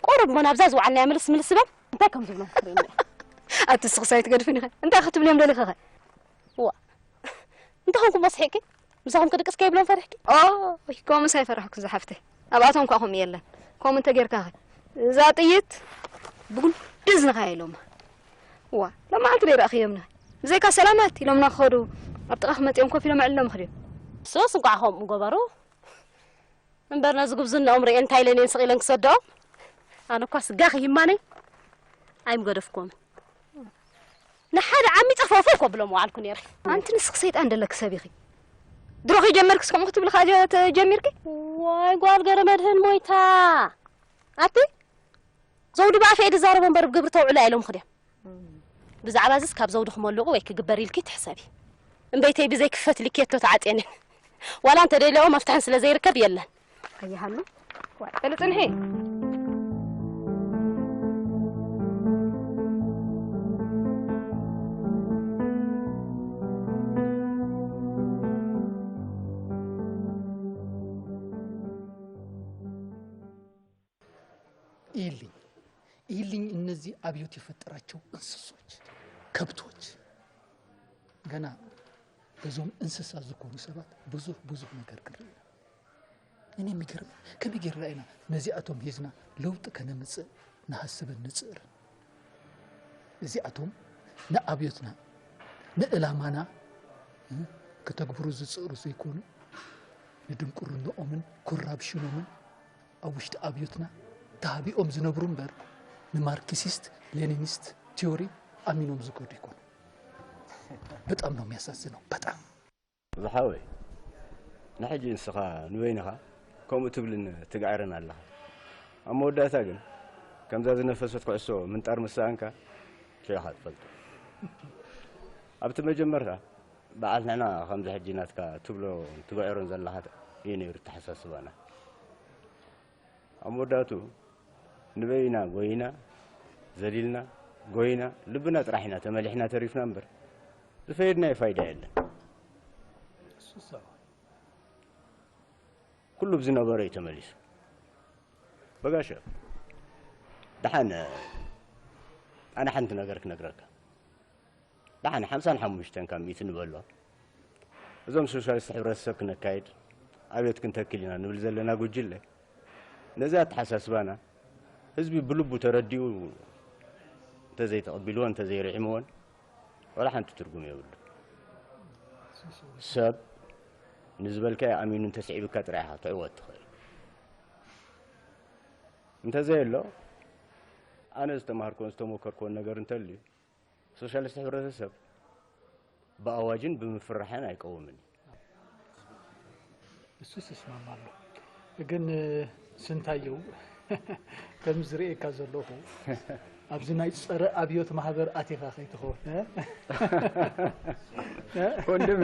ቁሩብ እሞ ናብዛ ዝወዓልናያ ምልስ ምልስ በል። እንታይ ከም ዝብሎም ክትርእይኒ እያ። ኣቲ ንስኽስ ኣይትገድፍን ኢኺ። እንታይ ክትብልዮም ደሊኺ ኸ? ዋ እንታይ ኾንኩም ኣስሒቅኪ? ምሳኹም ክድቅስ ከይብሎም ፈሪሕኪ? ኦይ ከምኡስ ኣይፈራሕኩን ዝሓፍተይ። ኣብኣቶም ከኣ ከምኡ የለን። ከምኡ እንተጌርካ ኸ? እዛ ጥይት ብጉንዲ እዝንኻ እያ ኢሎማ። ዋ ሎማዓንቲ ደይረእኽዮምኒ። ብዘይካ ሰላማት ኢሎምና ክኸዱ ኣብ ጥቓኺ መጺኦም ኮፍ ኢሎም ኣዕሊሎም ይኽድዮም። ንሶስ እንቋዕ ከምኡ ምገበሩ። እምበር ነዚ ጉብዝናኦም ርእየን እንታይ ኢለን እየን ስቕ ኢለን ክሰድኦም? ኣነ እኳ ስጋኺ ይማነይ ኣይምገደፍክዎምን። ንሓደ ዓሚፀ ፎፎ እኮ ብሎም ዋዓልኩ ነይረ። ኣንቲ ንስኺ ሰይጣን ደለኪ ሰብ ኢኺ። ድሮ ከይጀመርክስ ከምኡ ክትብሊ ከኣ ጀሚርኪ? ዋይ ጓል ገረመድህን ሞይታ። ኣቲ ዘውዲ ብኣፈ እየ ዝዛረቦ እምበር ብግብሪ ተውዕሎ ኢሎም ክድዮም። ብዛዕባ እዚስ ካብ ዘውዲ ክመልቑ ወይ ክግበር ኢልኪ ትሕሰቢ። እምበይተይ ብዘይ ክፈት ሊኬቶ ተዓፅየንን። ዋላ እንተደልያኦ መፍትሕን ስለ ዘይርከብ የለን። ኣይሃሉ ዋይ በሊ ፅንሒ። ኢልኝ ኢልኝ እነዚህ አብዮት የፈጠራቸው እንስሶች ከብቶች ገና በዞም እንስሳ ዝኾኑ ሰባት ብዙሕ ብዙሕ ነገር ክንርኢ ኢና። እኔ የሚገርም ከመይ ጌርና ኢና ነዚኣቶም ሂዝና ለውጢ ከነምፅእ ንሃስብን ንፅእርን። እዚኣቶም ንኣብዮትና ንዕላማና ከተግብሩ ዝፅእሩ ዘይኮኑ ንድንቁርንኦምን ኮራፕሽኖምን ኣብ ውሽጢ ኣብዮትና ተሃቢኦም ዝነብሩ እምበር ንማርክሲስት ሌኒኒስት ቲዮሪ ኣሚኖም ዝከዱ ይኮኑ። በጣም ነው የሚያሳዝነው። በጣም ዝሓወይ ንሕጂ ንስኻ ንበይንኻ ከምኡ ትብልን ትግዕርን ኣለኻ። ኣብ መወዳእታ ግን ከምዛ ዝነፈሰት ኩዕሶ ምንጣር ምስ ሰኣንካ ሽዕኻ ትፈልጦ። ኣብቲ መጀመርታ በዓል ንሕና ከምዚ ሕጂ ናትካ ትብሎ ትግዕሮን ዘለኻ እዩ ነይሩ ኣተሓሳስባና። ኣብ መወዳእትኡ ንበይና ጎይና ዘሊልና ጎይና ልብና ጥራሕ ኢና ተመሊሕና ተሪፍና እምበር ዝፈየድናዮ ፋይዳ የለን። ኩሉ ብዝነበሮ እዩ ተመሊሱ። በጋሻ ደሓን ኣነ ሓንቲ ነገር ክነግረካ። ደሓን ሓምሳን ሓሙሽተን ካብ ሚእቲ ንበሎ እዞም ሶሻሊስት ሕብረተሰብ ክነካይድ ኣብዮት ክንተክል ኢና ንብል ዘለና ጉጅለ፣ ነዚ ኣተሓሳስባና ህዝቢ ብልቡ ተረዲኡ እንተዘይተቐቢልዎን እንተዘይርዒምዎን፣ ዋላ ሓንቲ ትርጉም የብሉ። ሰብ ንዝበልካዮ ኣሚኑ እንተስዒብካ ጥራይ ኢኻ ክትዕወት ትኽእል። እንተዘየሎ፣ ኣነ ዝተማሃርኮን ዝተሞከርኮን ነገር እንተልዩ፣ ሶሻሊስት ሕብረተሰብ ብኣዋጅን ብምፍርራሕን ኣይቀውምን እዩ። እሱስ እስማማለሁ። ግን ስንታየው፣ ከም ዝርእየካ ዘለኹ፣ ኣብዚ ናይ ጸረ ኣብዮት ማህበር ኣቲኻ ከይትኸውን፣ እ? እ? ወንድሜ፣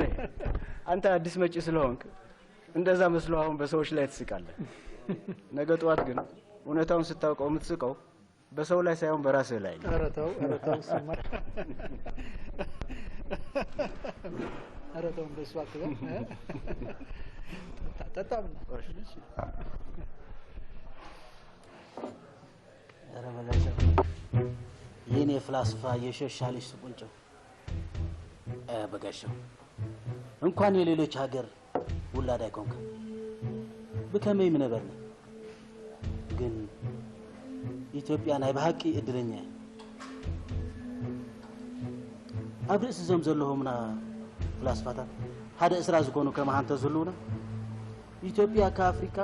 አንተ አዲስ መጪ ስለሆንክ እንደዛ መስሎ አሁን በሰዎች ላይ ትስቃለህ። ነገ ጠዋት ግን እውነታውን ስታውቀው የምትስቀው በሰው ላይ ሳይሆን በራስህ ላይ ነው። ኧረ ተው፣ ኧረ ተው፣ እሱማ ኧረ ተው፣ እንደሱ አትበል። ጠጣ፣ ጠጣ ብላ። ኧረ በጋሻው፣ የኔ ፍላስፋ፣ የሶሻሊስት ቁንጮ። እ፣ በጋሻው፣ እንኳን የሌሎች ሀገር ውላድ ኣይኮንካ፣ ብከመይ ምነበርና። ግን ኢትዮጵያ ናይ ብሓቂ እድለኛ እያ። ኣብ ርእሲ እዞም ዘለኹምና ፍላስፋታት ሓደ ዕስራ ዝኾኑ ከማኻ እንተዝህልዉና፣ ኢትዮጵያ ካብ ኣፍሪካ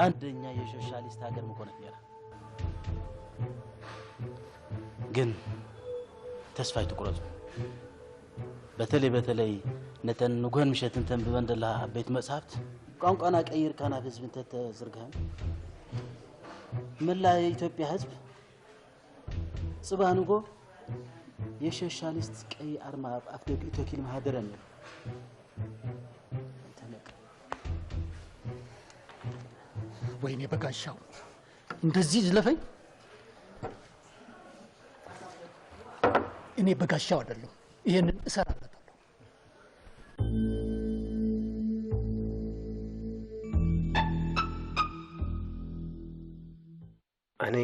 አንደኛ የሶሻሊስት ሃገር ምኾነት ነይራ። ግን ተስፋ ኣይትቁረጹ። በተለይ በተለይ ነተን ንግሆን ምሸትን ተንብበን ዘለኻ ዓበይቲ መጽሓፍቲ ቋንቋና ቀይርካ ናብ ህዝቢ እንተተዝርግሐን፣ መላእ ኢትዮጵያ ህዝቢ ጽባሕ ንግሆ የሶሻሊስት ቀይ ኣርማ ኣብ ኣፍደገኡ ተኪሉ ምሃደረ ነይሩ። ወይኔ በጋሻው፣ እንደዚህ ዝለፈኝ። እኔ በጋሻው አይደለሁም፣ ይሄንን እሰራለታለሁ። ኣነ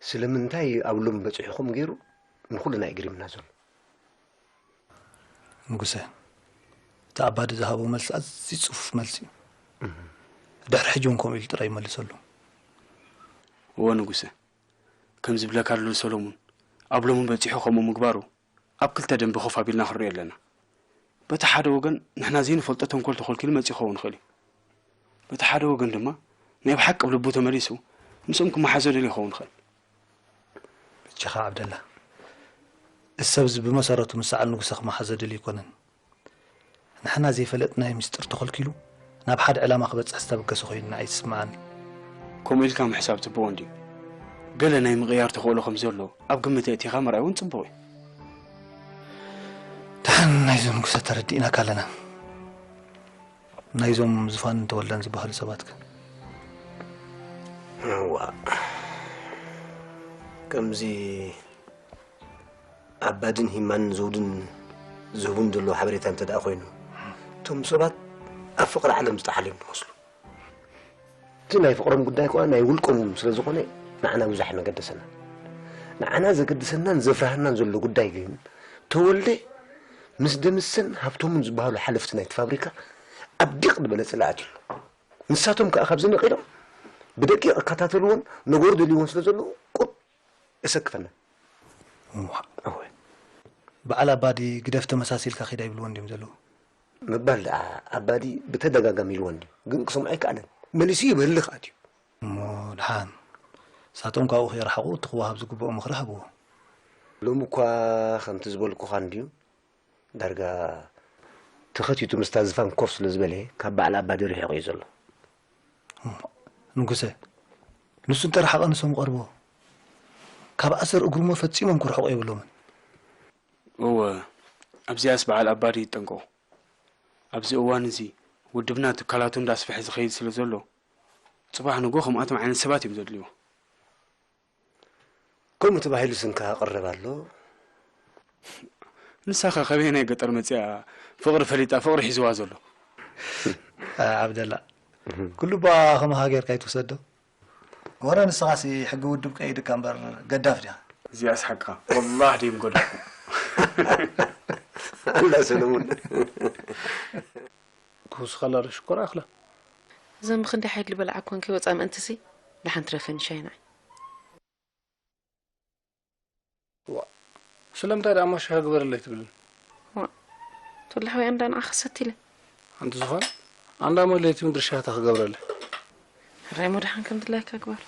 ስለምንታይ ኣብ ሎም በጺሕኹም ገይሩ ንኹልና እዩ ግሪምና ዘሎ። ንጉሰ፣ እቲ ኣባዲ ዝሃቦ መልሲ ኣዝዩ ጽፉፍ መልሲ እዩ። ድሕሪ ሕጂ እውን ከምኡ ኢሉ ጥራይ ይመልሰሉ። እወ ንጉሰ፣ ከም ዝብለካ ኣሎ ሰሎሙን፣ ኣብ ሎሚ በጺሑ ከምኡ ምግባሩ ኣብ ክልተ ደንበ ኮፍ ኣቢልና ክንሪኦ ኣለና። በቲ ሓደ ወገን ንሕና ዘይንፈልጦ ተንኮል ተኾልኪሉ መጺኡ ክኸውን ይኽእል እዩ። በቲ ሓደ ወገን ድማ ናይ ብሓቂ ኣብ ልቡ ተመሊሱ ምስኦም ክመሓዞ ደልዩ ክኸውን ይኽእል። በጃኻ ዓብደላ፣ እዚ ሰብ እዚ ብመሰረቱ ምስ ሰዓል ንጉሰ ክመሓዞ ደልዩ ኣይኮነን። ንሕና ዘይፈለጥናዮ ምስጢር ተኾልኪሉ ናብ ሓደ ዕላማ ክበጽሕ ዝተበገሰ ኮይኑ ንዓይ ይስምዓኒ። ከምኡ ኢልካ ምሕሳብ ጽቡቕ እንድዩ። ገለ ናይ ምቕያር ተኽእሎ ከም ዘሎ ኣብ ግምት ኣእቲኻ ምርኣይ እውን ጽቡቕ እዩ። ደሓን ናይዞም ንጉሰ ተረዲእናካ ኣለና። ናይዞም ዙፋንን ተወልደን ዝበሃሉ ሰባትከ? እዋ፣ ከምዚ ኣባድን ሂማንን ዘውድን ዝህቡን ዘለዉ ሓበሬታ እንተ ደኣ ኮይኑ፣ እቶም ሰባት ኣብ ፍቕሪ ዓለም ዝጠሓሉ እዮም ዝመስሉ። እቲ ናይ ፍቕሮም ጉዳይ ከኣ ናይ ውልቆም ስለ ዝኾነ ንዓና ብዙሕ ኣይመገደሰናን። ንዓና ዘገድሰናን ዘፍርሃናን ዘሎ ጉዳይ ግን ተወልደ ምስ ደምሰን ሃብቶምን ዝበሃሉ ሓለፍቲ ናይቲ ፋብሪካ ኣብ ዲቕ ዝበለ ጽልኢ ኣትዩ ኣሎ። ንሳቶም ከኣ ካብዚ ነቒሎም ብደቂቕ ይከታተልዎን ነገሩ ደልይዎን ስለ ዘለዉ ቁጥ የሰክፈና። እወ። በዓል ኣባዲ ግደፍ ተመሳሲልካ ኪድ ኣይብልዎን ድዮም ዘለዉ? ምባል ደኣ ኣባዲ ብተደጋጋሚ ኢልዎ እንድዩ፣ ግን ክሰምዖ ኣይከኣለን። መሊሱ ይበሊ ከኣ ድዩ? እሞ ደሓን ንሳቶም ካብኡ ከይረሓቑ እቲ ክወሃብ ዝግብኦ ምኽሪ ሃብዎ። ሎሚ እኳ ከምቲ ዝበልኩኻ እንድዩ፣ ዳርጋ ተኸቲቱ ምስታ ዝፋን ኮፍ ስለ ዝበለ ካብ በዓል ኣባዲ ርሒቑ እዩ ዘሎ። ንጉሰ፣ ንሱ እንተረሓቐ ንሶም ይቐርብዎ። ካብ ኣሰር እግሩሞ ፈጺሞም ክርሕቑ የብሎምን። እወ፣ ኣብዚኣስ በዓል ኣባዲ ይጠንቀቑ። ኣብዚ እዋን እዚ ውድብና ትካላቱ እንዳስፍሐ ዝኸይድ ስለ ዘሎ፣ ጽባሕ ንግሆ ከምኣቶም ዓይነት ሰባት እዮም ዘድልይዎ። ከምኡ ተባሂሉ ስንካ ቅርብ ኣሎ። ንሳኸ ከበየናይ ገጠር መጺኣ ፍቕሪ ፈሊጣ ፍቕሪ ሒዝዋ ዘሎ? ዓብደላ፣ ኩሉ እባ ከማኻ ጌርካ ኣይትውሰዶ። ወረ ንስኻሲ ሕጊ ውድብ ቀይድካ እምበር ገዳፍ ዲኻ? እዚኣስ ሓቅኻ ወላህ ድዮም ጎደፍኩ። ኣላ ሰለሙን። ክውስኸላ ዶ ሽኮር ኣኽላ? እዘን ብኽንደይ ሓይሊ ዝበልዓኳን ከይወፃ ምእንትሲ ደሓን ትረፈኒ ሻይ ንዓይ። ዋ፣ ስለምንታይ ደኣ እሞ ሻሂ ግበረለይ ትብልን? ዋ፣ ትብላሕ ወይ ኣንዳ ንዓኻ ሰቲለ። ኣንቲ ዝኾን ኣንዳ እሞ ለይቲ ምድሪ ሻሂ ክገብረለይ። ሕራይ እሞ ደሓን ከም ድላይካ ግበር።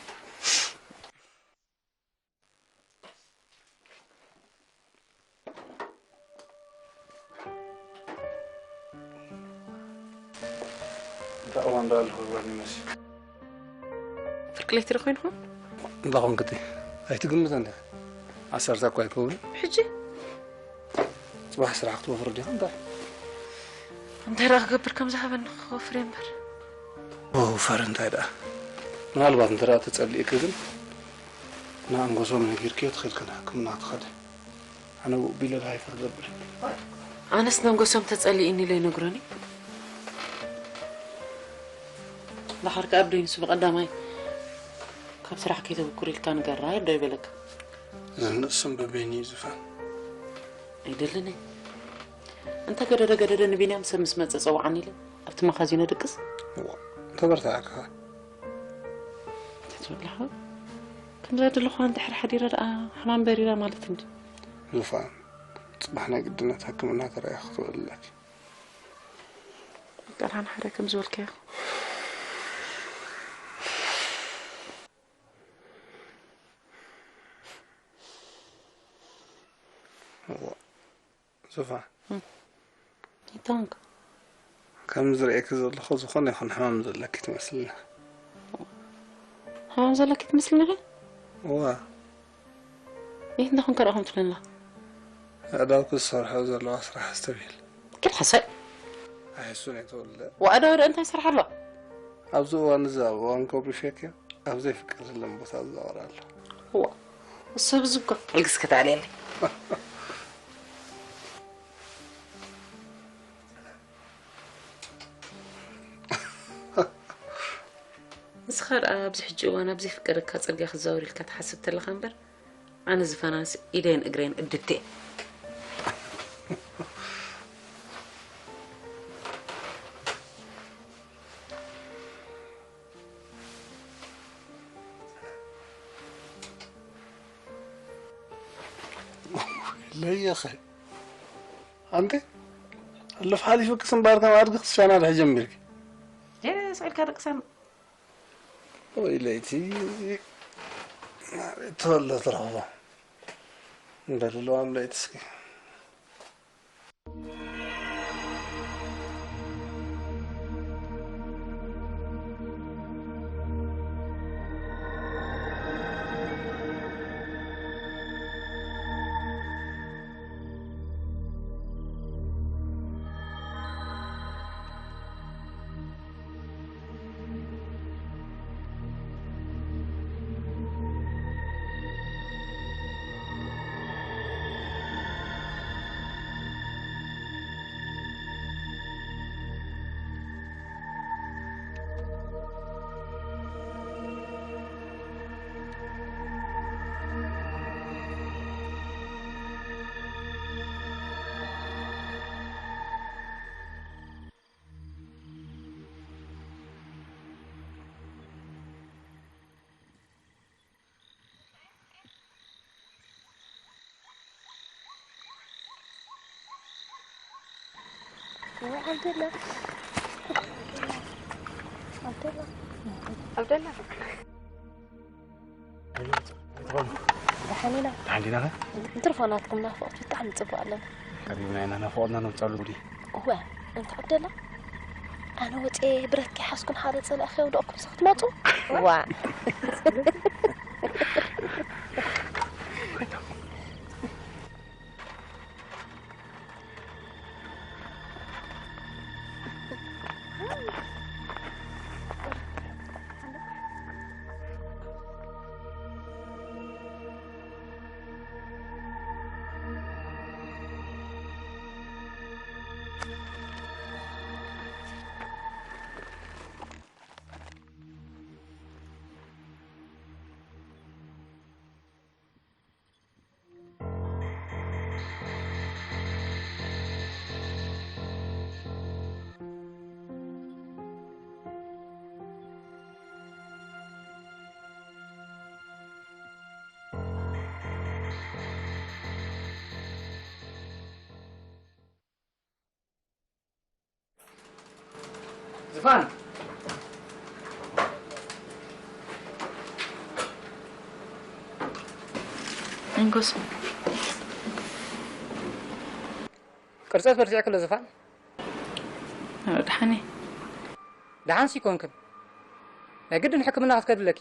እንታይ እዋን ደኣ ኣለኹ ይብለኒ መሲ። ፍርቂ ለይቲ ዶ ኮይንኹም? እንዳ ኾንክቲ ኣይትግምተን ዲኻ? ዓሰርተ እኳ ኣይከውን። ሕጂ? ጽባሕ ስራሕ ክትወፍር ዲኻ እንታይ? እንታይ ደኣ ክገብር ከም ዝሃበኒ ክወፍር እየ እምበር። ወፈር እንታይ ደኣ? ምናልባት እንተ ደኣ ተጸሊእኪ ግን ንኣንጎሶም ነጊርክዮ ትኸድክን ሕክምና ትኸደ። ኣነ ብኡ ቢለ ድሃይ ክትገብር። ኣነስ ነንጎሶም ተጸሊእኒ ኢለ ይነግሮኒ። ደሓር ከኣ ብደይ ንሱ ብቐዳማይ ካብ ስራሕ ከይተብኩር ኢልካ ንገራ ዶ ይበለካ? እዚ ንእሱም በበይኑ እዩ ዝፋን። ኣይደልን እየ። እንተ ገደደ ገደደ ንቢንያም ሰብ ምስ መጸ ጸውዓኒ ኢለ ኣብቲ መኻዚኖ ድቅስ። እዋ፣ ተበርታዕካ። ተትወላኹ ከምዛ ዘለኹዋ እንድሕር ሓዲረ ደኣ ሕማም በሪራ ማለት እንዲ። ዙፋን፣ ጽባሕ ናይ ግድነት ሕክምና ተራእያ ክትውዕል ኣለኪ። ቃልሃን ሓደ ከም ዝበልካዮ። እዋ፣ ዙፋን። እም። ይታንክ። ከም ዝርእየኪ ዘለኹ ዝኾነ ይኹን ሕማም ዘለኪ ትመስልኒ። ሕማም ዘለኪ ትመስልኒ ኸ? እዋ። ይህ እንደኹም ከረኹም ትለና። ኣእዳውኪ ዝሰርሖ ዘለዋ ስራሕ ኣስተብሂል። ግን ሓሳይ። ኣይሱን እየ ተወልደ። ወኣዳ ወደ እንታይ ይሰርሕ ኣሎ? ኣብዚ እዋን እዚ ኣብ እዋን ከብሪ ፌክ እያ። ኣብ ዘይፍቅር ዘለን ቦታ ዝዛወር ኣሎ። እዋ። እሱ ብዝጎ ዕልግስ ከተኣልየለይ። ንስኻ ደኣ ኣብዚ ሕጂ እዋን ኣብ ዘይፍቀደካ ጽርግያ ክዛወር ኢልካ ትሓስብ ተለኻ እምበር፣ ኣነ ዝፈናንስ ኢደይን እግረይን እድብቲ እየ። ለየኸ ኣንቲ፣ ሕሉፍ ሓሊፉ ክስምባር ከም ኣድጊ ክትሻና ድሐ ጀሚርኪ። ጀ፣ ስቕ ኢልካ ደቅሳን። ወይ ለይቲ፣ ናበይ ተወለ ትረኽቦ? እንደልለዋም ለይቲ እስኪ። ወይ ዓብደላ። ዓብደላ። ዓብደላ። ደሓን ኢና። ደሓን ዲና ኸ? እንትርፎ ናትኩም ናፍቖት ብጣዕሚ ጽቡቕ ኣለና። ቀሪብና ኢና ናፍቖትና ነውጻሉ ጉዲ። እወ፣ እንተ ዓብደላ፣ ኣነ ወጽየ ብረት ከይሓዝኩ ንሓደ ጸላኢ ከየውደቕኩም ሲ ክትመጹ? ዋ። ፋን። እንኮስ ቅርጸት በርቲዕክሎ ዝፋን። ደሓን እየ። ደሓንሲ ኮንክን ናይ ግድን ሕክምና ክትከድለኪ።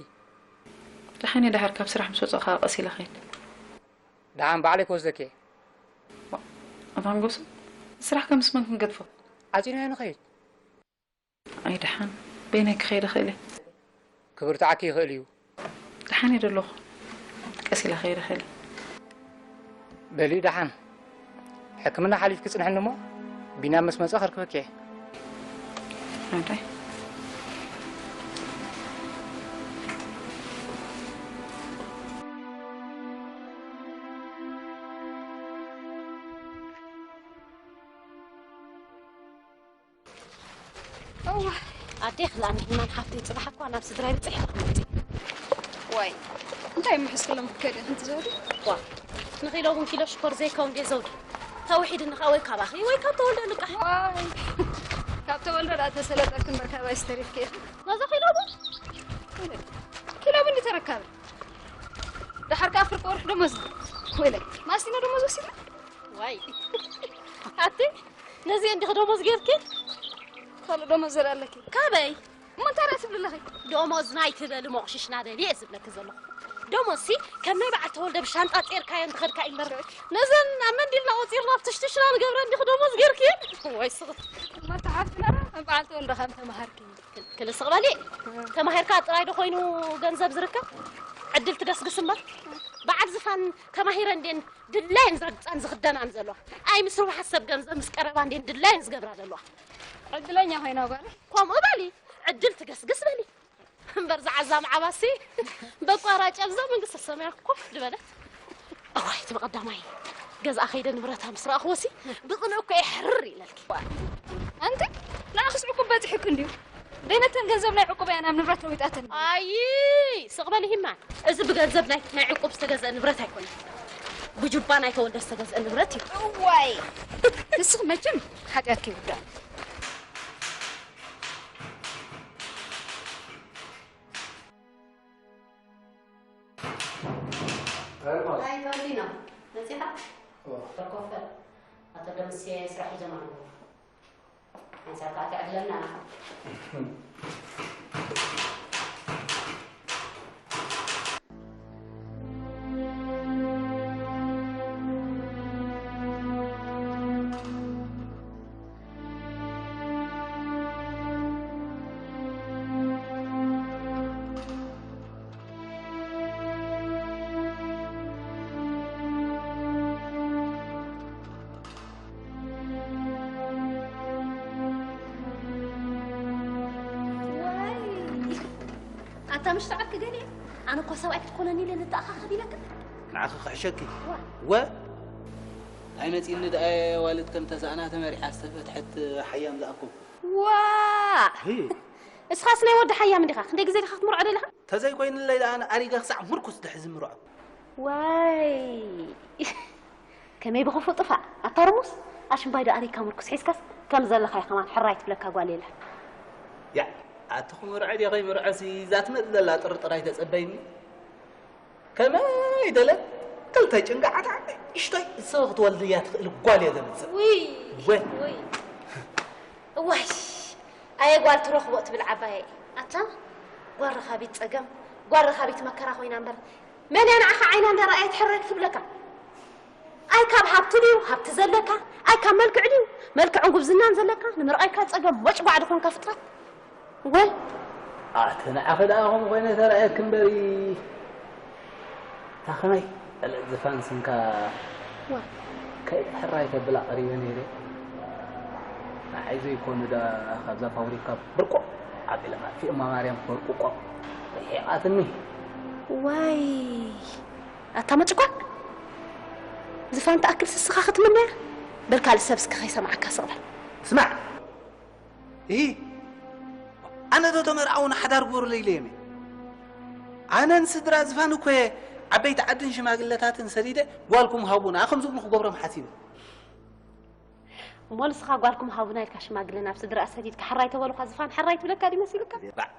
ደሓን እየ፣ ደሓር ካብ ስራሕ ምስ ወጻእካ ቀስ ኢለ ኸይድ። ደሓን ባዕለይ ክወስደኪ እየ። ኣታ ንጎሱ፣ ስራሕካ ምስ መን ክንገድፎ? ዓጺናዮ ንኸይድ። ኣይ ደሓን፣ በይነይ ክኸይድ እኽእል እየ። ክብርትዓኪ ይኽእል እዩ። ደሓን እየ ደለኹ። ቀስ ኢለ ክኸይድ እኽእል እየ። በሊ ደሓን። ሕክምና ሓሊፍኪ ጽንሕኒ እሞ፣ ቢንያም ምስ መጸ ከርክበኪ እየ። ኣዳይ። እዋ፣ ኣዴ ክላኒ ሕማን ሓፍተይ ጽባሕ እኳ ናብ ስድራይ ብጽሕ ኢለ ክመጽእ። ዋይ፣ እንታይ ምሕስ ክሎም ክከደ ክንት ዘውዲ? ዋ፣ ንኪሎ እውን ኪሎ ሽኮር ዘይከውን ድየ ዘውዲ? ተውሒድኒ ከኣ ወይ ካባኺ ወይ ካብ ተወልደ ልቃሕ። ዋይ፣ ካብ ተወልደ ደኣ ተሰለጠክን በር ካባይ ዝተሪፍኪ ኢኺ። ነዛ ኪሎ ቡን? ኪሎ ቡን ተረካበ። ደሓር ከኣ ፍርቂ ወርሒ ደሞዝ። ወይለ፣ ማስቲኖ ደሞዝ ወሲድና? ዋይ፣ ኣቲ ነዚ እንዲኺ ደሞዝ ጌርኪ? ካልእ ደሞዝ ዘርኢ ኣለኪ? ካበይ? እሞ እንታይ ርኣ ትብሊ ኣለኺ? ደሞዝ ናይ ትበሊ ሞቕሽሽና በሊ እየ ዝብለኪ ዘለኹ። ደሞዝሲ ከም ናይ በዓል ተወልደ ብሻንጣ ጼርካዮ እንተኸድካ እዩ እምበር፣ ነዘን ኣብ መንዲልና ቆጺርና ኣብ ትሽትሽና ንገብረ እንዲኺ ደሞዝ ጌርኪ? ወይ ስኽት። እሞ ተሓፍትና በዓል ተወልደ ከም ተማሃርኪ። ክል-፣ ክልስቕ በሊ። ተማሂርካ ጥራይ ዶ ኮይኑ ገንዘብ ዝርከብ? ዕድል ትገስግስ እምበር። በዓል ዝፋን ተማሂረ እንዴን ድላየን ዝረግጻን ዝኽደናን ዘለዋ። ኣይ ምስ ርቡሓት ሰብ ገንዘብ ምስ ቀረባ እንዴን ድላየን ዝገብራ ዘለዋ። ዕድለኛ ኮይና ጓል። ከምኡ በሊ፣ ዕድል ትገስግስ በሊ። እምበር ዝዓዛም ዓባሲ በቋራጭ ኣብዛ መንግስተ ሰማያት ኮፍ ዝበለት። እዋይ፣ እቲ ብቐዳማይ ገዝኣ ከይደ ንብረታ ምስ ረኣኽዎሲ ብቕንኡ እኮ እየ ሕርር ኢለልኪ። ኣንቲ ንኣኽስ ዕቁብ በጺሑኪ እንድዩ። ደይነተን ገንዘብ ናይ ዕቁብ እያ ናብ ንብረት ለዊጣተን። ኣይ፣ ስቕ በሊ ሂማ። እዚ ብገንዘብ ናይ፣ ናይ ዕቁብ ዝተገዝአ ንብረት ኣይኮነን። ብጁባ ናይ ተወልደ ዝተገዝአ ንብረት እዩ። እዋይ፣ ንስኺ መቸም ሓጢኣትኪ ይውዳእ። ኣይ፣ ተወሊና መጺኻ? እወ። ኮፍ በል። ኣቶ ደምሴ ስራሕ ይጀምር ኣለዎ። ሓንሳብ ከኣ ትዕድለና። ዋይ! ኣታ ምሽ ተዓርኪ ገለ? ኣነ እኮ ሰብኣይ ክትኮነኒ ኢለ ንተኣኻኸብ ኢለካ። ንዓኺ ክሕሸኪ? ዋ። ወ? ኣይመጺእኒ ደኣ ዋልድ ከም ተሳእና ተመሪሓ ዝተፈትሐት ሓያም ዝኣኮ። ዋ! ህይ። እስኻስ ናይ ወዲ ሓያም እንዲኻ? ክንደይ ግዜ ዲኻ ክትምርዖ ደሊኻ? ተዘይኮይኑለይ ደኣ ኣነ ኣሪገ ክሳዕ ምርኩስ ድሕዚ ምርዖ። ዋይ! ከመይ ብኽፉእ ጥፋእ። ኣታ ርሙስ፣ ኣሽምባይ ዶ ኣሪግካ ምርኩስ ሒዝካስ ከም ዘለኻ ኢኻ ማለት ሕራይ ትብለካ ጓል የላን። ያ፣ ኣቲ ክምርዖ ድየ ከይምርዖሲ እዛ ትመጽእ ዘላ ጥርጥር ኣይተጸበይኒ። ከመይ ደለ ክልተ ጭንጋዓት ንእሽቶይ ንስኺ ክትወልድያ ትኽእል ጓል እየ ዘምጽእ። ውይ፣ ወይ። ውይ። እዋይ፣ ኣየ ጓል ትረኽቦ ትብል ዓባየይ። ኣታ ጓል ረኻቢት ጸገም፣ ጓል ረኻቢት መከራ ኮይና እምበር፣ መን እያ ንዓኻ ዓይና እንዳረኣየት ሕራይ ክትብለካ? ኣይ ካብ ሃብቲ ድዩ ሃብቲ ዘለካ? ኣይ ካብ መልክዕ ድዩ መልክዕን ጉብዝናን ዘለካ? ንምርኣይካ ጸገም ሞጭጓዕ ዝኾንካ ፍጥረት። ወይ ኣቲ ንዓኺ ደኣ ከምኡ ኮይነ ተራእየኪ እምበሪ። እታ ከመይ በለ ዝፋን ስንካ ዋ። ከይደ ሕራይ ተብላ ቀሪበ ነይረ። ንዓይ ዘይኮኑ ደኣ ካብዛ ፋብሪካ ብርቆ ኣቢለ ኣጥፊኦማ ማርያም በርቁቆ ርሒቓትኒ። ዋይ ኣታ መጭቋ ዝፋን ትኣክል ስስኻ ክትምነያ በል ካልእ ሰብ እስከ ከይሰምዓካ ስቕ በል። ስማዕ እሂ፣ ኣነ ዶ ተመርዓውን ሓዳር ግበሩለይ ኢለ እየ። ኣነን ስድራ ዝፋን እኮ እየ ዓበይቲ ዓድን ሽማግለታትን ሰዲደ ጓልኩም ሃቡና ከም ዝብሉ ክገብሮም ሓሲበ። እሞ ንስኻ ጓልኩም ሃቡና ኢልካ ሽማግለ ናብ ስድራ ሰዲድካ ሕራይ ተበሉኻ ዝፋን ሕራይ ትብለካ ድዩ መሲሉካ? ባዕ።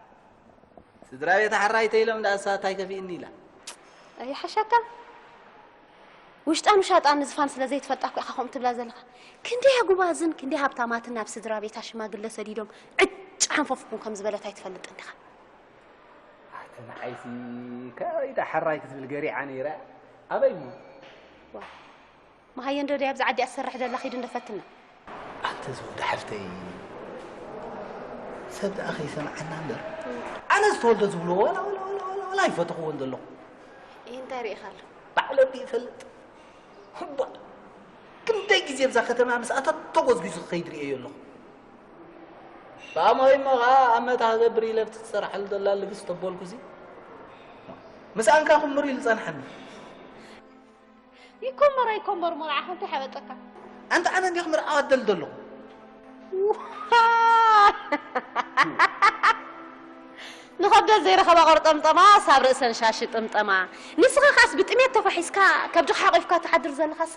ስድራ ቤት ኣሕራይ ተይሎም ደኣ እሳ እንታይ ከፊእኒ ኢላ። ኣይሓሻካ። ውሽጣን ውሻጣን ንዝፋን ስለ ዘይትፈልጣ እኮ ኢኻ ከምኡ ትብላ ዘለኻ። ክንደይ ኣጉባዝን ክንደይ ሃብታማትን ናብ ስድራ ቤታ ሽማግለ ሰዲዶም ዕጭ ሓንፈፍኩም ከም ዝበለት ኣይትፈልጥን ዲኻ? ኣቲ ንዓይሲ ካበይ ደኣ ሕራይ ክትብል ገሪዓ ነይራ። ኣበይ እሞ? ዋ፣ መሃየንዶ ድያ ኣብዚ ዓዲ እያ ትሰርሕ ዘላ? ኺዱ እንዶ ፈትና። ኣንተ ዝወዲ ሓፍተይ፣ ሰብ ደኣ ከይሰምዓና እምበር፣ ኣነ ዝተወልደ ዝብልዎ ዋላ፣ ዋላ፣ ዋላ፣ ዋላ፣ ዋላ ኣይፈተኽዎን ዘለኹ። ይህ እንታይ ርኢኻ ኣሎ? ባዕለ እንዲ ይፈልጥ። እባ፣ ክንደይ ግዜ ኣብዛ ከተማ ምስ ኣተቶ ጎዝጒዙ ክኸይድ ርእየዮ ኣለኹ። ብኣሞይ እሞ ኸዓ ኣብ መታ ክገብር ኢለ ኣብቲ ትሰርሓሉ ዘላ ልግስ ተበልኩሲ፣ ምስ ኣንካ ክምር ኢሉ ጸንሓኒ። ይኮመር ኣይኮመር መርዓኻ እንታይ ሓበጠካ? ኣንተ ኣነ እንዲኹም ርዓዋ ደል ዘለኹ። ንኸብደት ዘይረኸባ ቆርጠምጠማ ሳብ ርእሰን ሻሽ ጥምጠማ። ንስኻ ኻስ ብጥሜት ተፋሒስካ ከብድኻ ሓቂፍካ ትሓድር ዘለኻሲ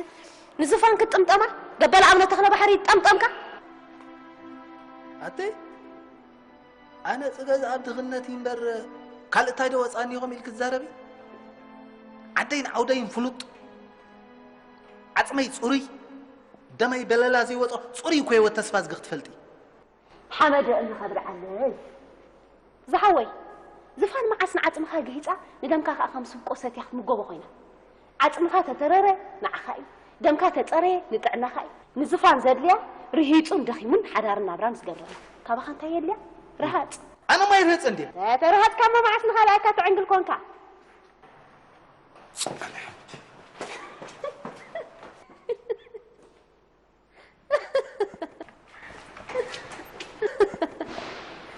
ንዝፋን ክትጥምጠማ? ደበል ኣምነ ተኽለ ባሕሪ ይጠምጠምካ? ኣተይ፣ ኣነ ጽገዝ ኣብ ድኽነት እምበር ካልእ እንታይ ዶ ወጻኒ ኢኹም ኢልክ ትዛረቢ? ዓደይን ዓውደይን ፍሉጥ፣ ዓጽመይ ጽሩይ፣ ደመይ በለላ ዘይወጾ ጽሩይ እኮ ህይወት ተስፋ ዝግኽ ትፈልጢ። ሓመደ እምኒ ከብልዓለይ። ዝሓወይ፣ ዝፋን መዓስ ንዓጽምኻ ገሂጻ ንደምካ ከኣ ከም ስብቆ ሰትያ ክትምገቦ ኮይና። ዓጽምኻ ተተረረ ንዓኻ እዩ፣ ደምካ ተጸረየ ንጥዕናኻ እዩ። ንዝፋን ዘድልያ ርሂጹን ደኺሙን ሓዳርን ናብራን ዝገብረላ። ካባኻ እንታይ የድልያ? ረሃጽ። ኣነ ማይ ርህጽ እንዴ? ተተረሃጽካ እሞ መዓስ ንኻልኣካ ትዕንግል ኮንካ?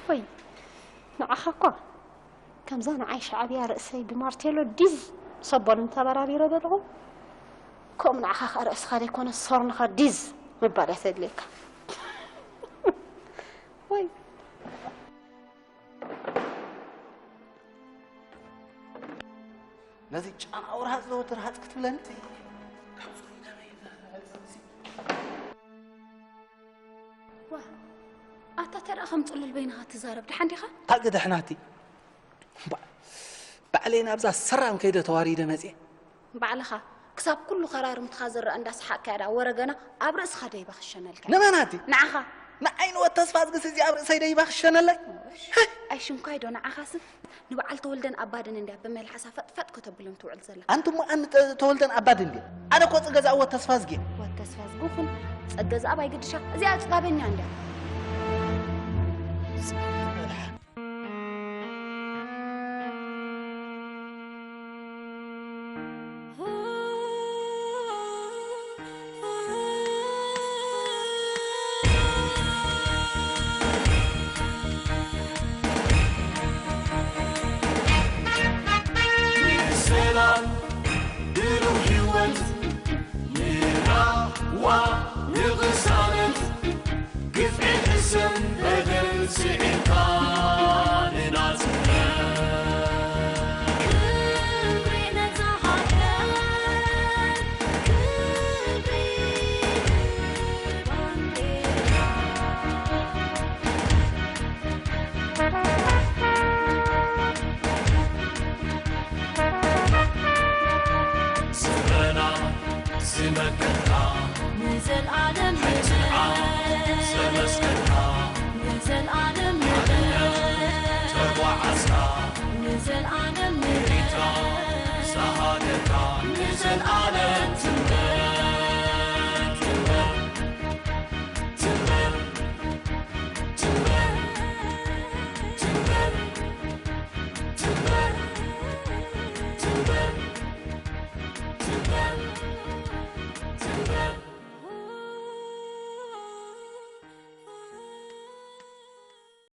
ወይ ንዓኻ እኳ ከምዛ ንዓይ ሻዕብያ ርእሰይ ብማርቴሎ ዲዝ ሰቦን እንተበራቢረ ዘለኹ፣ ከምኡ ንዓኻ ከኣ ርእስኻ ዘይኮነ ሶርንኻ ዲዝ ምባል እያ ተድልየካ። ወይ ነዚ ጨናዊ ረሃጽ ዘወትር ሃጽ ክትብለኒ? ዋ፣ ኣታ ተደኣ ከም ጽሉል በይንኻ ትዛረብ፣ ደሓን ዲኻ? ታግድሕ ናቲ። እምበኣር፣ ባዕለይ ናብዛ ሰራም ከይደ ተዋሪደ መጽየ። ባዕልኻ፣ ክሳብ ኩሉ ከራርምትኻ ዝረኣ እንዳሰሓቕካ እያ ደኣ ወረ ገና ኣብ ርእስኻ ደይባ ክሸነልካ። ንመን ኣቲ? ንዓኻ። ንዓይ ንወድ ተስፋ ዝግስ እዚ ኣብ ርእሰይ ደይባ ክሸነለይ? ኣይ ሽንኳይ ዶ ንዓኻስ ንበዓል ተወልደን ኣባድን እንድያ ብመልሓሳ ፈጥፈጥ ከተብሎም ትውዕል ዘላ። ኣንቲ እሞ ኣን ተ-፣ ተወልደን ኣባድን ድየ? ኣነ እኮ ጽገዛ ወድ ተስፋ ዝግየ። ወድ ተስፋ ዝግኹን ጸገዛ ኣብ ኣይግድሻ። እዚኣ ጽጋበኛ እንድያ። ሰላም ብሩህ ህይወት ንራህዋ ንቕሳነት ግፍዒ ሕሰም በደል ስዒርካ ንናጽነት። ክብሪ ነታ ሃገር፣ ክብሪ ባንዴራ። ስረና ዝመከትካ ንዘልኣለም ንጽንዓት ንበር። ዘመስከርካ ንዘልኣለም ንበር። ሓርነት ተጓዓዝካ ንዘልኣለም ንበር። ኤርትራ ዝሃገርካ ንዘልኣለም